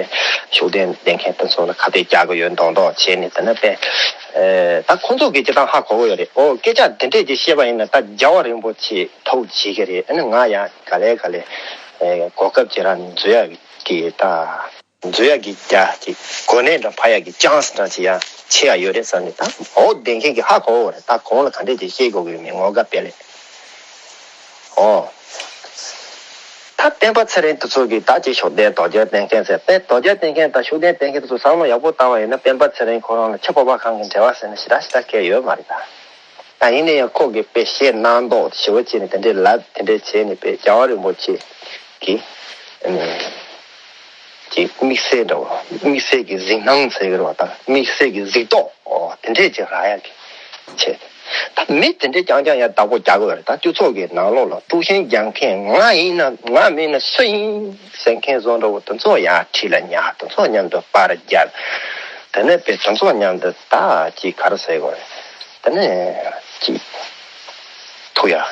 ཤུགས་ལྡན་ལྡན་མཁན་དེ་ཚོ་ལ་ཁ་གཏད་རྒྱག་གི་ཡོད་མདོག་མདོག་བྱས་ནས་དེ་ན་དཔེ། ཨེ། ད་ཁོ་ཚོ་གི་སྤྱིར་བཏང་ཧ་གོ་གི་ཡོད་རེད། ཨོ་སྐད་ཆ་དེ་འདྲས་ཅིག་བཤད་པ་ཡིན་ན་ད་རྒྱལ་བ་རིན་པོ་ཆེ་ཐུགས་དགྱེས་ཀྱི་རེད། ཨ་ནི་ང་ཡང་ག་ལེ་ག་ལེ། ཨེ། གོ་སྐབས་ཅིག་རང་འཛུལ་ཡག་གི་ད། འཛུལ་ཡག་གི་རྒྱ་ཅིག་གོ་གནས་འདྲ་འཕར་ཡག་གི་ཅན་སི་འདྲ་ཅིག་ཡང་ཆེ་ཡག་ཡོད་རེད་བསམ་ནས་ད་འོ་བསྡད་མཁན་གྱི་ཧ་གོ་བ་རེད། ད་གོང་ལ་ག་འདྲས་ཅིག་བཤད་དགོས་ཀྱི་ཡོད་མེད་ངོ་དགའ་དཔེ་ལས། ཨོ། ད་སྤེན་པ་ཚེ་རིང་དེ་ཚོ་གིས་ད་ཅིག་ཤུགས་ལྡན་དོལ་རྒྱལ་བསྟེན་མཁན་ཟེར་དཔེ་དོལ་རྒྱལ་བསྟེན་མཁན་དང་ཤུགས་ལྡན་བསྟེན་མཁན་དེ་ཚོ་བསམ་བློ་ཡག་པོ་བཏང་བ་ཡིན་ན་སྤེན་པ་ཚེ་རིང་ཁོ་རང་ལ་ཁྱི་ཕོར་པ་གང་གི་འབྲེལ་བ་ཟེར་ན་ཞེ་དྲག་ཞེ་དྲག་གལ་ཡོད་མ་རེད་ད། ད་ཡིན་ན་ཡང་ཁོ་གིས་དཔེ་བཤད་གནང་མདོག་ཞེ་པོ་བྱས་ནས་དེ་འདྲའི་ལབ་དེ་འདྲའི་བྱས་ནས་དཔེ་རྒྱལ་བ་རིན་པོ་ཆེ་གིས་ཨ་ནི་ཀྱི་དམིགས་བསལ་འདྲ་བོ་དམིགས་བསལ་གྱི་གཟིགས་སྣང་ཟེར་གི་རེད་བ། ད་དམིགས་བསལ་གྱི་གཟིགས་རྟོག་ཨོ་དེ་འདྲས་ཅིག་རག་ཡག་གི་ཆེད། ད་མི་དེ་འདྲའི་རྐྱང་རྐྱང་ཡང་བདག་པོ་རྒྱག་གི་ཡོད་རེད། ད་སྤྱི་ཚོགས་ཀྱི་ནང་ལོགས་ལ་དཀྲུག་ཤིང་རྒྱག་མཁན་ང་ཡིན་ན་ང་མིན་ན་སུ་ཡིན་ཟེར་མཁན་བཟོ་འདྲ་བོ་དེ་ཚོ་ཡང་ཁྲིད་ལ་ཉར། དེ་ཚོ་མཉམ་དུ་པར་རྒྱག་དེ་ནས་དཔེ་དེ་ཚོ་མཉམ་དུ་ད་ཅིག་ག་རེ་ཟེར་དགོས་རེད། དེ་ནས་ཅིག་ཐུག་ཡ།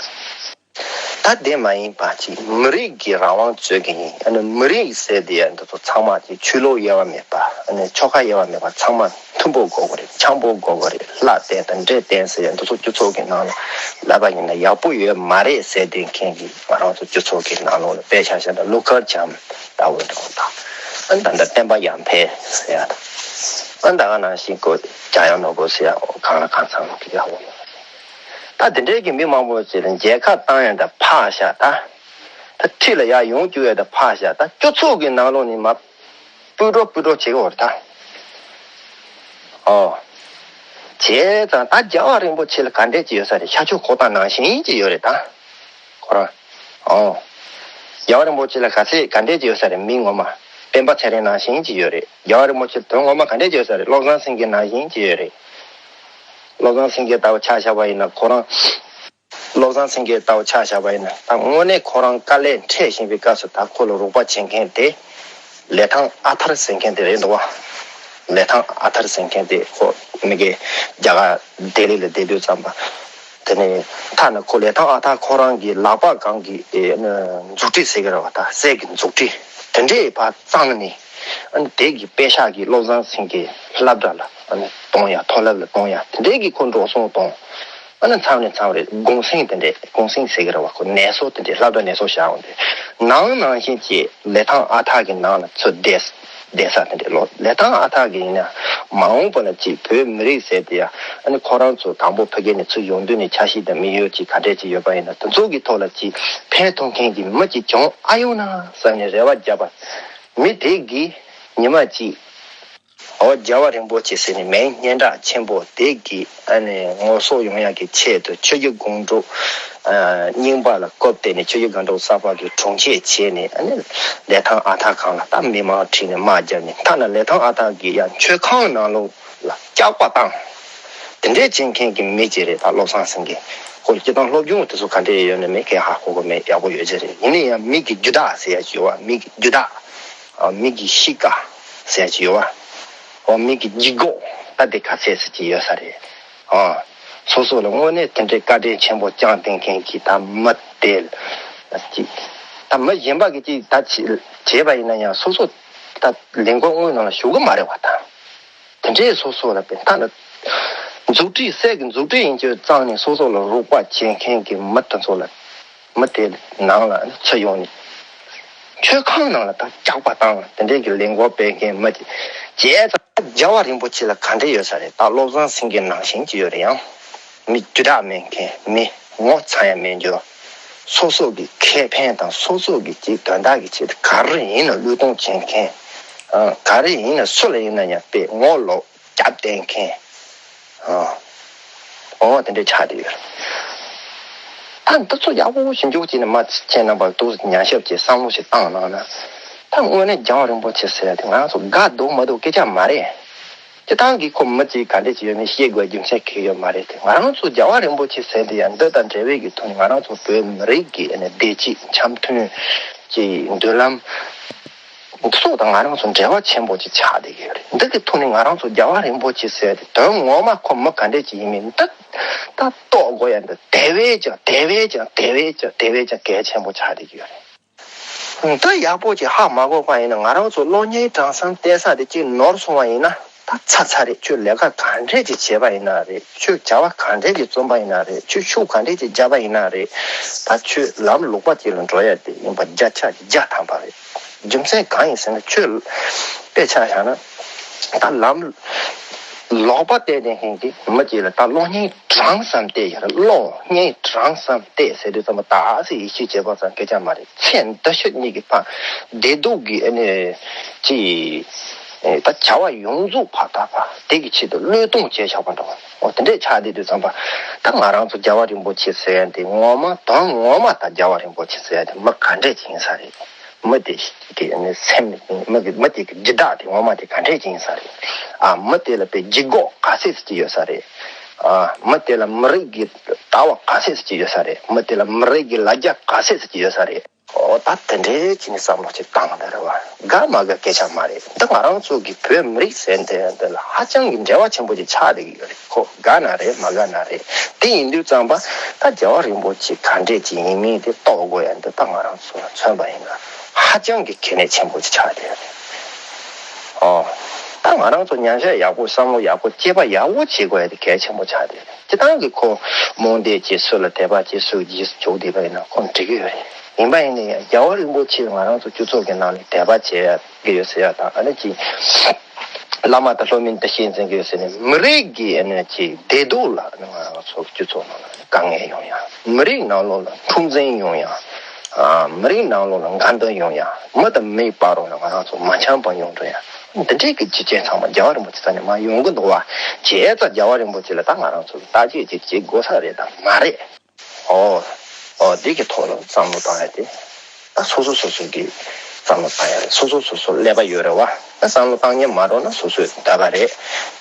ད་དེ་མ་ཡིན་པ་ཅིག་མི་རིགས་ཀྱི་རང་དབང་རྩོད་མཁན་ཡིན། ཨ་ནི་མི་རིགས་ཟེར་དེ་ཡ་འདི་ཚོ་ཚང་མ་ཅིག་ཆོས་ལུགས་དབྱེ་བ་མེད་པ། ཨ་ནི་ཆོལ་ཁ་དབྱེ་བ་མེད་པ། ཚང་མ་མཐུན་པོ་དགོས་ཀྱི་རེད། འཆམ་པོ་དགོས་ཀྱི་རེད། ལྷ་བསྟེན་དང་འདྲེ་བསྟེན་ཟེར་ཡ་འདི་ཚོ་སྤྱི་ཚོགས་ཀྱི་ནང་ལ་ལབ་པ་ཡིན་ན་ཡག་པོ་ཡོད་མ་རེད་ཟེར་བསྡད་མཁན་གྱི་ང་རང་ཚོ་སྤྱི་ཚོགས་ཀྱི་ནང་ལོགས་ལ་དཔེ་ཆ་བཞག་ན་ཀླུ་མཁར་བྱམས་ལྟ་བུ་འདྲ་བོ་དང་། ཨ་ནི་ད་ལྟ་བསྟན་པ་ཡར་འཕེལ་ཟེར་ཡ་དང་། ཨ་ནི་ད་ག་ནང་བཞིན་ཁོ་འཇམ་དབྱངས་ནོར་བུ་ཟེར་ཡ་གང་ལ་གང་འཚམ་གྱི་ཡག་པོ་ཡོད། ད་དེ་འདྲའི་གི་མི་མང་པོ་ཅིག་ལ་མཇལ་ཁ་བཏང་ཡང་ད་ཕག་ཤ་ད། ད་ཁྲིད་ལ་ཡར་ཡོང་བཅུག་ཡ་ད་ཕག་ཤ་ད་སྤྱི་ཚོགས་ཀྱི་ནང་ལོགས་ནས་མ་སྤུད་སྒྲོག་སྤུད་སྒྲོག་བྱེད་ཀྱི་ཡོད་རེད་ད། ཨོ། བྱས་ཙང་ད་རྒྱལ་བ་རིན་པོ་ཆེ་ལ་ག་འདྲས་ཅིག་ཡོད་ས་རེད། ཤར་ཕྱོགས་གོ་ཐང་ནང་བཞིན་ཅིག་ཡོད་རེད་ད། ཁོ་རང་། ཨོ། རྒྱལ་བ་རིན་པོ་ཆེ་ལ་ག་ཚད་ག་འདྲས་ཅིག་ཡོད་ས་རེད། མི་ངོ་མ་སྤེན་པ་ཚེ་རིང་ནང་བཞིན་ཅིག་ཡོད་རེད། རྒྱལ་བ་རིན་པོ་ཆེ་དོན་ངོ་མ་ག་འདྲས་ཅིག་ཡོད་ས་རེད། བློ་བཟང་སེང་གེ་ནང་བཞིན་ཅིག་ཡོད་རེད། བློ་བཟང་སེང་གེ་ལྟ་བུ་ཆ་བཞག་པ་ཡིན་ན་ཁོ་རང་། བློ་བཟང་སེང་གེ་ལྟ་བུ་ཆ་བཞག་པ་ཡིན་ན་ད་དངོས་གནས་ཁོ་རང་དཀའ་ལས་འཕྲད་བཞིན་པའི་སྐབས་སུ་ད་ཁོ་ལ་རོགས་པ་བྱེད་མཁན་དེ་ལི་ཐང་ཨ་ཐར་ཟེར་མཁན་དེ་རེད་འདུག་བ། ལི་ཐང་ཨ་ཐར་ཟེར་མཁན་དེ་ཁོ་མི་གེ་རྒྱ་གར་ལྡི་ལི་ལ་བསྡད་དུས་ཙམ་པ། དེ་ནས་ཐ་ན་ཁོ་ལི་ཐང་ཨ་ཐར་ཁོ་རང་གི་ལག་པ་སྒང་གི་ཨེ་ཨ་ནི་མཛུབ་དྲིལ་ཟེར་གི་རེད་བ། ད་སྲས་ཀྱི་མཛུབ་དྲིལ་དེ་འདྲས་ཕར་བཏང་ནས་ཨ་ནི་དེ་གི་པེ་ཤག་གི་བློ་བཟང་སེང་གེ་སློབ་གྲྭ་ལ་ཨ་ནི་གཏོང་ཡ། མཐོ་སློབ་ལ་གཏོང་ཡ་དེ་འདྲས་གི་ཁོ་འགྲོ་སོང་གཏོང་། ཨ་ནི་མཚམས་ནས་མཚམས་རེ་གུང་སེང་དེ་འདྲས། གུང་སེང་ཟེར་གི་རེད་བ། ཁོ་ནད་གསོ་དེ་འདྲས་སློབ་གྲྭ་ནད་གསོ་བཞག་འོང་དུས་ནང་ནང་བཞིན་གྱི་ལི་ཐང་ཨ་ཐར་གྱི་ནང་ལ་ཚུར་བསྡད་བསྡད་ས་དེ་འདྲས་ལོ། ལི་ཐང་ཨ་ཐར་གྱི་ཡིན་ན་མ་འོངས་པ་ལ་ཅིག་བོད་མི་རིགས་ཟེར་དེ་ཡ་ཨ་ནི་ཁོ་རང་ཚོ་དང་པོ་ཕ་གི་ནས་ཚུར་ཡོང་དུས་ནས་འཆར་གཞི་དང་དམིགས་ཡུལ་ཅིག་ག་འདྲས་ཅིག་ཡོད་པ་ཡིན་ན་དེ་ཚོ་གི་ཐོག་ལ་ཅིག་ཕན་ཐོགས་མཁན་གྱི་མི་ཅིག་བྱུང་ཨ་ཡོང་ན་བསམ་ནས་རེ་བ་བརྒྱབ་པ། མི་དེ་གིས་ཉི་མ་གཅིག་ཨོ་རྒྱལ་བ་རིན་པོ་ཆེ་ཟེར་ནས་མིང་སྙན་གྲགས་ཆེན་པོ་དེ་གི་ཨ་ནི་ངོ་སོ་ཡོང་ཡག་གི་ཆེད་དུ་ཆོས་བརྒྱུད་སྒང་དྲུག་ཨ་རྙིང་པ་ལ་སྐུར་བལྟས་ནས་ཆོས་བརྒྱུད་སྒང་དྲུག་གསར་པ་གི་དྲུང་ཆེ་བྱས་ནས་ཨ་ནི་ལི་ཐང་ཨ་ཐར་སྒང་ལ་ད་མི་མང་ཁྲིད་ནས་དམག་བརྒྱབ་ནས། ཐ་ན་ལི་ཐང་ཨ་ཐར་གི་ཡང་མཆོད་ཁང་ནང་ལོགས་ལ་སྐྱག་པ་བཏང་། དེ་འདྲས་བྱེད་མཁན་གྱི་མི་ཅིག་རེད། ད་བློ་བཟང་སེང་གེ་ཁོ་སྤྱིར་བཏང་སློབ་སྦྱོང་དེ་ཚོ་ག་འདྲས་ཡོད་ན་མེད་མཁན་ཧ་གོ་གི་མེད། ཡག་པོ་ཡོད་ཚད་རེད། ཡིན་ན་ཡང་མི་གི་རྒྱུ་དག་ཟེར་ཡ་ཅིག་ཡོད་བ། མི་གི་རྒྱུ་དག་ཨ་མི་གི་གཤིས་ཀ་ཟེར་གྱི་ཡོད་བ། ཨོ་མི་གི་ལྗིད་ཁོག་ད་དེ་ག་ཚད་ཟེར་གྱི་ཡོད་ས་རེད། ཨ་སོ་སོ་ལ་དངོས་གནས་དེ་འདྲའི་བཀའ་དྲིན་ཆེན་པོ་བསྐྱངས་བསྡད་མཁན་གྱི་ད་མི་དེ་ཅིག་ད་མི་གཞན་པ་གི་ཅིག་ད་བྱེད་བྱས་པ་ཡིན་ན་ཡང་སོ་སོ་ད་ལས་འགུལ་དངོས་ནང་ལ་ཞུགས་གི་མ་རེད་བ་ད། དེ་འདྲའི་སོ་སོ་ལ་དཔེ་ད་ནི་མཛུབ་དྲིལ་སྲས་ཀྱི་མཛུབ་དྲིལ་ཡིན་ཅེས་བཙལ་ནས་སོ་སོ་ལ་རོགས་པ་བྱེད་མཁན་གྱི་མི་དེ་ཚོ་ལ། མི་དེ་ནང་ལ་ཚུར་ཡོང་ནས་མཆོད་ཁང་ནང་ལ་ད་སྐྱག་པ་བཏང་དེ་འདྲའི་གི་ལས་འགུལ་སྤེལ་མཁན་མི་དེ་བྱས་ཙང་རྒྱལ་བ་རིན་པོ་ཆེ་ལ་ག་འདྲ་ཡོད་ས་རེད། ད་བློ་བཟང་སེང་གེ་ནང་བཞིན་གྱི་ཡོད་རེད། ཡང་མི་རྒྱུ་དག་མེད་མཁན། མི་ངོ་ཚ་ཡ་མེད་རྒྱུ། སོ་སོ་གི་ཁེ་ཕན་དང་སོ་སོ་གི་ཅིག་དོན་དག་གི་ཆེད་དུ་ག་རེ་ཡིན་ན་བློས་གཏོང་བྱེད་མཁན། ཨ་ག་རེ་ཡིན་ན་སུ་ལ་ཡིན་ན་ཡང་དཔེ་ངོ་ལོག་རྒྱབ་བསྟན་མཁན། ཨ། འོ་དེ་འདྲའི་ཆགས་བསྡད་ཡོད། ད་འདི་ཚོ་ཡག་པོ་ཞིབ་འཇུག་བྱས་ནས་མ་ཁྱེད་རྣམ་པ་ཏོག་ཙམ་ཉམས་ཞིབ་བྱས་བསམ་བློ་ཞིག་བཏང་གནང་ན། ད་དངོས་གནས་རྒྱལ་བ་རིན་པོ་ཆེ་ཟེར་ཡ་དེ་ང་རང་ཚོ་དགའ་འདུག་མ་འདུག་སྐད་ཆ་མ་རེད། སྤྱིར་བཏང་གི་ཁོ་མི་གཅིག་ག་འདྲས་ཅིག་ཡོད་མེད་བཤད་དགོས་རྒྱུ་མཚན་གང་ཡང་ཡོད་མ་རེད་དེ། ང་རང་ཚོ་རྒྱལ་བ་རིན་པོ་ཆེ་ཟེར་དེ་ཡང་འདི་དང་འབྲེལ་བའི་གི་ཐོག་ནས་ང་རང་ཚོ་བོད་མི་རིགས་ཀྱི་ཨ་ནི་བདེ་སྐྱིད་འཆམ་མཐུན་གྱི་མདུན་ལམ། འདི་ཚོ་དང་ང་རང་ཚོ་འབྲེལ་བ་ཆེན་པོ་ཅིག་ཆགས་བསྡད་ཀྱི་ཡོད་རེད། འདི་གི་ཐོག་ནས་ང་རང་ཚོ་རྒྱལ་བ་རིན་པོ་ཆེ་ཟེར་དེ་དོན་ངོ་མ་ཁོ་མི་ག་འདྲས་ཅིག་ཡིན་མིན་འདི་ད་རྟོགས་དགོས་ཡ་འདི་དེ་བས་ཀྱང་དེ་བས་ཀྱང་དེ་བས་ཀྱང་དེ་བས་ཀྱང་གལ་ཆེན་པོ་ཆགས་བསྡད་ཀྱི་ཡོད་རེད། འདི་ཡག་པོ་ཅིག་ཧ་མ་གོ་བ་ཡིན་ན་ང་རང་ཚོ་གློག་བརྙན་གྲངས་ཚང་བལྟས་ས་དེ་ཅིག་ནོར་སོང་བ་ཡིན་ན། ད་ཚར་ཚར་རེད། ཁྱོད་ལས་ཀ་ག་འདྲས་ཅིག་བྱས་པ་ཡིན་ན་རེད། ཁྱོད་བྱ་བ་ག་འདྲས་ཅིག་བརྩམས་པ་ཡིན་ན་རེད། ཁྱོད་ཤུགས་ག་འདྲས་ཅིག་བརྒྱབ་པ་ཡིན་ན་རེད། ད་ཁྱོད་ལམ་ལོག་པ་ཅིག་ལ་འགྲོ་ཡ་དེ་ཡིན་པ་བརྒྱ་ཆ་བརྒྱ་ཐམ་པ་རེད། རྒྱུ་མཚན་གང་ཡིན་ཟེར་ན་ཁྱོད་དཔེ་ཆ་བཞག་ན་ད་ལམ་ལོག་པ་བལྟས་ནས་ཧིན་གྱི་མི་ཅིག་ལ་ད་གློག་བརྙན་གྲངས་ཙམ་བལྟས་ཡ་རེད། གློག་བརྙན་གྲངས་ཙམ་བལྟས་ཟེར་དུས་ཙམ་པ་ད་ཨ་སི་ཡིད་ཆེས་བྱེད་པ་ཙམ་སྐད་ཆ་མ་རེད། ཚེ་འདི་ཕྱི་གཉིས་ཀྱི་ཕ་བདེ་སྡུག་གི་ཨ་ནི་ཅི། ཨེ་ད་བྱ་བ་ཡོངས་རྫོགས་ཕར་ད་ཕར་དེ་གི་ཆེད་དུ་བློས་གཏོང་བྱས་བཞག་པ་འདྲ་བ། འོ་དེ་འདྲས་ཆགས་བསྡད་དུས་ཙམ་པ་ད་ང་རང་ཚོ་རྒྱལ་བ་རིན་པོ་ཆེ་ཟེར་ཡ་དེ་ངོ་མ་དོན་ངོ་མ་ད་རྒྱལ་བ་རིན་པོ་ཆེ་ཟེར་ཡ་དེ་མི་ག་འདྲས་ཅིག་ཡིན་ས་རེད། མི་དེ་གི་ནི་སེམས་མི་གི་མི་དེ་གི་འདི་དག་དེ་ངོ་མ་དེ་ག་འདྲས་ཅིག་ཡིན་ས་རེད། ཨ་མི་དེ་ལ་དཔེ་ལྗིད་ཁོག་ག་ཚད་ཅིག་ཡོད་ས་རེད། ཨ། མི་དེ་ལ་མི་རིགས་ཀྱི་ལྟ་བ་ག་ཚད་ཅིག་ཡོད་ས་རེད། མི་དེ་ལ་མི་རིགས་ཀྱི་ལ་རྒྱ་ག་ཚད་ཅིག་ཡོད་ས་རེད། ཨོ། ད་དེ་འདྲའི་ཅིག་ནས་བསམ་བློ་ཅིག་བཏང་ན་རེད་བ། དགའ་མ་དགའ་སྐད་ཆ་མ་རེད། འདི་ང་རང་ཚོ་གི་བོད་མི་རིགས་ཟེར་འདི་འདི་ལ་ཧ་ཅང་གི་འབྲེལ་བ་ཆེན་པོ་ཅིག་ཆགས་བསྡད་ཀྱི་ཡོད་རེད། ཁོ་དགའ་ན་རེད་མ་དགའ་ན་རེད། དེ་ཡིན་དུས་ཙམ་པ་ད་རྒྱལ་བ་རིན་པོ་ཆེ་ག་འདྲས་ཅིག་ཡིན་མིན་དེ་རྟོགས་དགོས་ཡ་འདི་ད་ང་རང་ཚོ་ལ་མཚོན་པ་ཡིན་ན་ཧ་ཅང་གི་གལ་གནད་ཆེན་པོ་ཅིག་ཆགས་བསྡད་ཡོད་རེད། ཨོ། ད་ང་རང་ཚོ་ཉམས་ཞིབ་ཡག་པོ་བསམ་བློ་ཡག་པོ་དཔྱད་པ་ཡག་པོ་བྱེད་དགོས་ཡ་དེ་གལ་ཆེན་པོ་ཆགས་བསྡད་ཡོད་རེད། སྤྱིར་བཏང་གི་ཁོ་རྨོངས་དད་ཅིག་སུ་ལ་དད་པ་ཅིག་སུ་ཡིས་འཇོག་བསྡད་པ་ཡིན་ན་ཁོ་འགྲིག་གི་ཡོད་རེད། ཡིན་པ་ཡིན་ན་ཡང་རྒྱལ་བ་རིན་པོ་ཆེ་ང་རང་ཚོ་སྤྱི་ཚོགས་ཀྱི་ནང་ནས་དད་པ་བྱེད་ཡ་གི་ཡོད་ཟེར་ཡ་དང་། ཨ་ནི་ཅིག་བླ་མ་དང་སློབ་མའི་བདེ་སྐྱིད་འཛིན་གི་ཡོད་ཟེར་ནས་མི་རིགས་ཀྱི་ཨ་ནི་ཅིག་བདེ་སྡུག་ལ་ཨ་ནི་ང་རང་ཚོ་སྤྱི་ཚོགས་ནང་ལ་དཀའ་ངལ་ཡོང་ཡ། མི་རིགས་ནང་ལོགས་ལ་འཁྲུག་འཛིང་ཡོང་ཡ། ཨ། མི་རིགས་ནང་ལོགས་ལ་འགལ་ཟླ་ཡོང་ཡ། མི་དང་མིའི་བར་རོ་ལ་ང་རང་ཚོ་མ་འཆམ་པ་ཡོང་འགྲོ་ཡ། འདི་འདྲའི་གི་རྒྱུ་རྐྱེན་ཚང་མ་རྒྱལ་བ་རིན་པོ་ཆེ་རྩ་ནས་མ་ཡོང་གི་འདུག་བ། བྱས་ཙང་རྒྱལ་བ་རིན་པོ་ཆེ་ལ་ད་ང་རང་ཚོ་གི་བརྟག་དཔྱད་ཅིག་བྱེད་དགོས་ས་རེད་དམ་མ་རེད། ཨོ། ཨོ། འདི་གི་ཐོག་ལ་བསམ་བློ་བཏང་ཡ་དེ། ད་སོ་སོ་སོ་སོ་གི་བསམ་བློ་བཏང་ཡ་རེད། སོ་སོ་སོ་སོ་ཀླད་པ་ཡོད་རེད་བ། ད་བསམ་བློ་བཏང་མཁན་མ་འགྲོ་ན་སོ་སོས་འདོད་པ་རེད།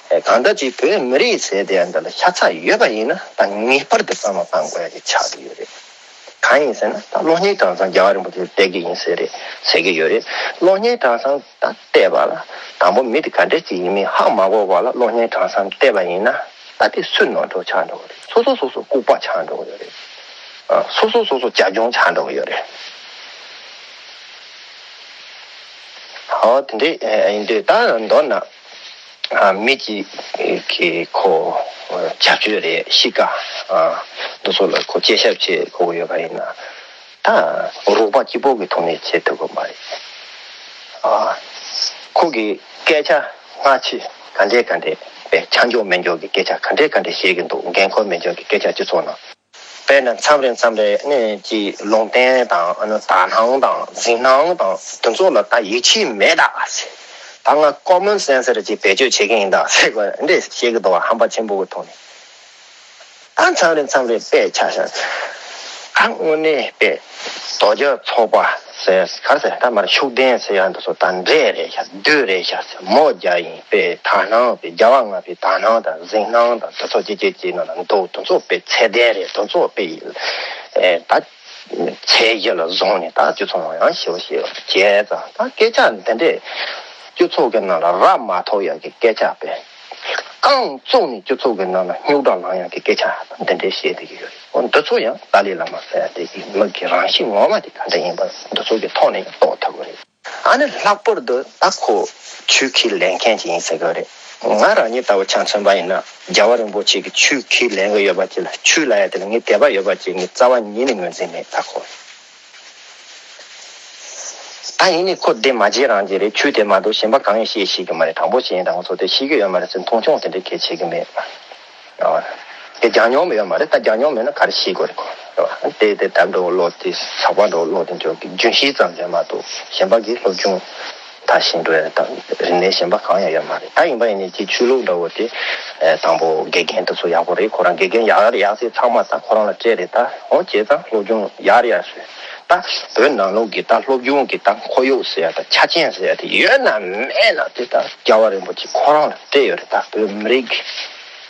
ཨེ། གང་ལྟར་ཅིག་བོད་མི་རིགས་ཟེར་དེ་འདི་ལ་ཤ་ཚ་ཡོད་པ་ཡིན་ན་ད་ངེས་པར་དུ་བསམ་བློ་བཏང་དགོས་ཡ་དེ་ཆགས་ཀྱི་ཡོད་རེད། གང་ཡིན་ཟེར་ན་ད་གློག་བརྙན་གྲྭ་ཚང་རྒྱལ་བ་རིན་པོ་ཆེ་བལྟས་ཀྱི་ཡིན་ཟེར་རེད་ཟེར་གྱི་ཡོད་རེད། གློག་བརྙན་གྲྭ་ཚང་ད་བལྟས་པ་ལ་དང་པོ་མི་དེ་ག་འདྲས་ཅིག་ཡིན་མིན་ཧ་མ་གོ་བ་ལ་གློག་བརྙན་གྲྭ་ཚང་བལྟས་པ་ཡིན་ན་ད་དེ་སུ་ནོར་འཁྲུལ་ཆགས་འགྲོ་གི་རེད། སོ་སོ་སོ་སོ་ལྐུགས་པ་ཆགས་འགྲོ་གི་ཡོད་རེད། ཨ། སོ་སོ་སོ་སོ་རྒྱབ་ལྗོངས་ཆགས་འགྲོ་གི་ཡོད་རེད། ཨོ། དེ་འདྲས་ཡིན་དུས་ད་མདོར་ན། ཨ། མི་གཅིག་གིས་ཁོ་བྱ་སྤྱོད་རེད། གཤིས་ཀ། ཨ། འདི་ཚོ་ལ་ཁོ་དཔྱད་ཞིབ་བྱེད་དགོས་ཀྱི་ཡོད་པ་ཡིན་ན། ད་རོགས་པ་གཅིག་པོ་གི་ཐོག་ནས་བྱེད་ཐུབ་ཀྱི་མ་རེད། ཨ། ཁོ་གི་སྐད་ཆ་སྔ་ཕྱི་ག་འདྲས་ག་འདྲས་པའི་ཆ་འཇོག་མི་འཇོག་གི་སྐད་ཆ་ག་འདྲས་ག་འདྲས་བཤད་ཀྱི་འདུག་འགན་ཁུར་མི་འཇོག་གི་སྐད་ཆ་སྤྱི་ཚོགས་ནང་། དཔེར་ན་མཚམས་རེ་མཚམས་རེ་ནས་ཀྱི་ལུང་བསྟན་དང་ཨ་ནི་དག་སྣང་དང་གཟིགས་སྣང་དང་དེ་ཚོ་ལ་ད་ཡིད་ཆེས་མེད་ད་ཟེར། ད་ང་ཀོ་མོན་སེན་སི་རེ་ཅིག་བེད་སྤྱོད་བྱེད་ཀྱི་ཡིན་ད་ཟེར་དགོས་འདྲས་བཤད་ཀྱི་འདུག་བ། ཧམ་པ་ཆེན་པོ་གི་ཐོག་ནས། ད་མཚམས་རེ་མཚམས་རེ་དཔེ་ཆ་བཞག་ཨ། དངོས་གནས་དཔེ་རྡོ་རྗེ་ཚོགས་པ་ཟེར་ག་རེ་ཟེར། ད་མར་ཤུགས་ལྡན་ཟེར་ཡ་འདི་ཚོ་ད་འདྲས་རེད་ཤག་བདུད་རེད་ཤག་ཟེར། མོ་རྒྱ་ཡིན་པས་དག་སྣང་པས་རྒྱལ་བ་ལྔ་པའི་དག་སྣང་དང་གཟིགས་སྣང་དང་དེ་ཚོ་ཅི་ཅི་ཅི་ནང་ལ་འདུག་དེ་ཚོ་དཔེ་ཚད་ལྡན་རེད། དེ་ཚོ་དཔེ་ཡིན། ཨེ། ད་ཚད་གཞི་ལ་བཟུང་ནས་ད་སྤྱི་ཚོགས་ནང་ཡང་ཞེ་པོ་ཞེ་པོ་བྱས་ཙང་ད་སྐད་ཆ་འདི་འདྲས་སྤྱི་ཚོགས་ཀྱི་ནང་ལ་ར་མ་ཐོག་ཡག་གི་སྐད་ཆ་དཔེ། རྐང་བཙུགས་ནས་སྤྱི་ཚོགས་ཀྱི་ནང་ལ་རྙོག་དྲ་ལངས་ཡག་གི་སྐད་ཆ་འདི་འདྲས་བཤད་བསྡད་ཀྱི་ཡོད་རེད། འོ། འདི་ཚོ་ཡང་ཏཱ་ལའི་བླ་མ་ཟེར་ཡ་དེ་གི་མི་གི་རང་གཤིས་ངོ་མ་དེ་ག་འདྲ་ཡིན་པ་འདི་ཚོ་གི་ཐོག་ནས་ཡང་རྟོགས་ཐུབ་ཀྱི་རེད། ཨ་ནི་ལྷག་པར་དུ་ད་ཁོ་ཆོས་ཁས་ལེན་མཁན་ཅིག་ཡིན་ཟེར་གི་རེད། ང་རང་ཉིད་ལྟ་བུ་ཆ་མཚོན་པ་ཡིན་ན་རྒྱལ་བ་རིན་པོ་ཆེ་གི་ཆོས་ཁས་ལེན་གི་ཡོད་པ་ཅིག་ལ། ཆོས་ལབ་ཡ་དེ་ལ་ངས་དད་པ་ཡོད་པ་ཅིག་ངས་རྩ་བ་ཉིད་ནས་ངོས་འཛིན་མེད་ད་ཁོ། ད་ཡིན་ནའི་ཁོ་དེ་མ་བྱེད་རང་བྱེད་རེད། ཆོས་དེ་མ་གཏོགས་གཞན་པ་གང་ཡང་བཤད་ཤེས་ཀྱི་མ་རེད། དྲང་པོ་བཤད་ཡིན་ད་ང་ཚོ་དེ་ཤེས་ཀྱི་ཡོད་མ་རེད་ཟེར་མཐོང་ཆུང་དེ་འདྲ་གལ་ཆེ་གི་མེད། ཨ། དེ་སྦྱང་མྱོང་མེད་ཡོད་མ་རེད། ད་སྦྱང་མྱོང་མེད་ན་ག་རེ་ཤེས་དགོས་རེད་ཁོ། རེད་བ། དེ་དེ་དམ་འགྲོ་བློ་དེ་ཟག་པ་འགྲོ་བློ་དེ་འཇོག་གི་རྒྱུན་ཤེས་ཙམ་ལས་མ་གཏོགས་གཞན་པ་གི་སློབ་སྦྱོང་ད་ཤེས་འགྲོ་ཡ་ད་རིག་གནས་གཞན་པ་གང་ཡང་ཡོད་མ་རེད། ད་ཡིན་པ་ཡིན་ནའི་ཅིག་ཆོས་ལུགས་འདྲ་བོ་དེ་དང་པོ་དགེ་རྒན་དེ་ཚོ་ཡག་པོ་རེད། ཁོ་རང་དགེ་རྒན་ཡག་ཡག་ཟེར་ཚང་མ་ད་ཁོ་རང་ལ་སྤྲད་རེད། ད་འོ་བྱས་ཙང་སློབ་སྦྱོང་ཡག་ཡག་བཟོས། ད་བོད་ནང་ལོགས་ཀྱི་ད་སློབ་སྦྱོང་གི་ད་ཁོར་ཡུག་ཟེར་ཡ་ད་ཆ་རྐྱེན་ཟེར་ཡ་དེ་ཡོད་ན་མེད་ན་དེ་ད་རྒྱལ་བ་རིན་པོ་ཆེ་ཁོ་རང་ལ་སྤྲད་ཡོད་རེད། ད་བོད་མི་རིགས་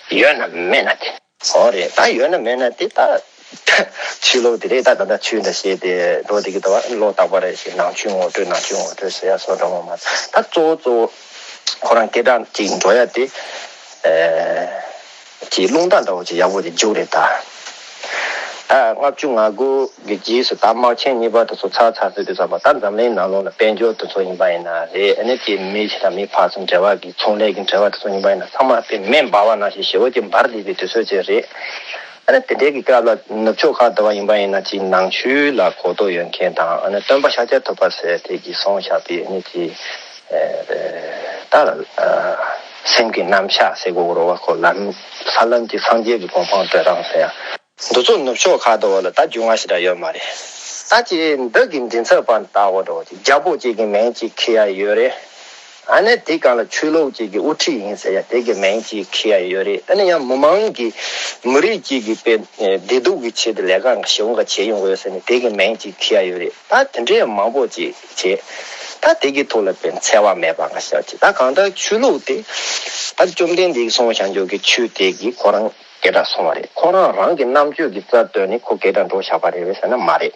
ཀྱི་ཡོད་ན་མེད་ན་དེ། འོ་རེད། ད་ཡོད་ན་མེད་ན་དེ་ད་ཆོས་ལུགས་དེ་རེད། ད་ད་ལྟ་ཆོས་འདྲ་བཤད་དེ་འགྲོ་བསྡད་ཀྱི་འདུག་བ། བློ་བརྟག་པ་རེད་ཞེས་ནང་ཆོས་ངོ་སྤྲོད་ནང་ཆོས་ངོ་སྤྲོད་ཟེར་ཡ་སོགས་འདྲ་བོ་མ་ད་གཙོ་བོ་གཙོ་བོ་ཁོ་རང་སྐད་གྲགས་ཅིག་འགྲོ་ཡ་དེ། ཨེ། ཅིག་རླུང་རྟ་འདྲ་བོ་ཅིག་ཡག་པོ་ཅིག་རྒྱུགས་རེད་ད། ད་ལྔ་བཅུ་ང་དགུ་གི་རྗེས་སུ་ད་དམག་ཆེན་གཉིས་པ་དེ་ཚོ་ཚར་ཚར་ཟེར་དུས་ཙམ་པ་ད་འཛམ་གླིང་ནང་ལོགས་ལ་དཔལ་འབྱོར་དེ་ཚོ་ཡིན་པ་ཡིན་ན་རེད། ཨ་ནི་ཅིག་མི་ཞིག་དང་མི་ཕར་ཚུར་འབྲེལ་བ་གི་ཚོང་ལས་ཀྱི་འབྲེལ་བ་དེ་ཚོ་ཡིན་པ་ཡིན་ན་ཚང་མ་དཔེ་མེ་འབར་བ་ནང་བཞིན་ཞེ་པོ་ཅིག་འབར་བསྡད་པའི་དུས་ཚོད་ཅིག་རེད། ཨ་ནི་དེ་འདྲའི་གི་སྐབས་ལ་ནུབ་ཕྱོགས་ཁག་དུ་བ་ཡིན་པ་ཡིན་ན་ཅིག་ནང་ཆོས་ལ་གོ་རྟོགས་ཡོད་མཁན་དང་ཨ་ནི་སྟོན་པ་ཤཱཀྱ་ཐུབ་པ་ཟེར་དེ་གིས་གསུངས་བཞག་པའི་ཨ་ནི་ཅིག་ད་སེམས་ཀྱི་རྣམ་གཞག་ཟེར་དགོས་རེད་བ། ཁོ་ལམ་ས་ལམ་གྱི་སངས་རྒྱས་ཀྱི་གོ་འཕང་བགྲོད་རང་ཟེར་ཡ། འདི་ཚོ་ནུབ་ཕྱོགས་ཁག་དུ་བ་ལ་ད་རྒྱུས་མངའ་ཞེ་དྲག་ཡོད་མ་རེད། ད་ཅི་འདི་གི་མགྲིན་ཚབ་པ་ལྟ་བུ་འགྲོ་ཅིག་རྒྱལ་པོ་གཅིག་གི་མིང་གཅིག་འཁྱེར་ཡ་ཡོད་རེད། ཨ་ནི་དེ་གང་ལ་ཆོས་ལུགས་གཅིག་གི་དབུ་ཁྲིད་ཡིན་ཟེར་ཡ་དེ་གི་མིང་གཅིག་འཁྱེར་ཡ་ཡོད་རེད། ཨ་ནི་ཡང་མི་མང་གི་མི་རིགས་གཅིག་གི་དཔེ་བདེ་སྡུག་གི་ཆེད་དུ་ལས་ཀ་ཞེ་པོ་འགའ་བྱེད་ཡོང་གི་ཡོད་ཟེར་ནས་དེ་གི་མིང་གཅིག་འཁྱེར་ཡ་ཡོད་རེད། ད་དེ་འདྲའི་མང་པོ་ཅིག་བྱས། ད་དེ་གི་ཐོག་ལ་དཔེ་འཚེ་བ་མེད་པ་འགའ་ཤས་ཅིག་ད་གང་ལྟར་ཆོས་ལུགས་དེ་ད་བཅོམ་ལྡན་འདས་ཀྱིས་གསུངས་བཞག་འཇོག་གི་ཆོས་དེ་གི་ཁོ་རང་ སྐད་གྲགས་སོང་བ་རེད། ཁོ་རང་རང་གི་རྣམ་དཔྱོད་ཀྱི་རྩར་བཏོན་ནས་ཁོ་སྐད་གྲགས་འགྲོ་བཞག་པ་རེད་པས་ཟེར་ན་མ་རེད།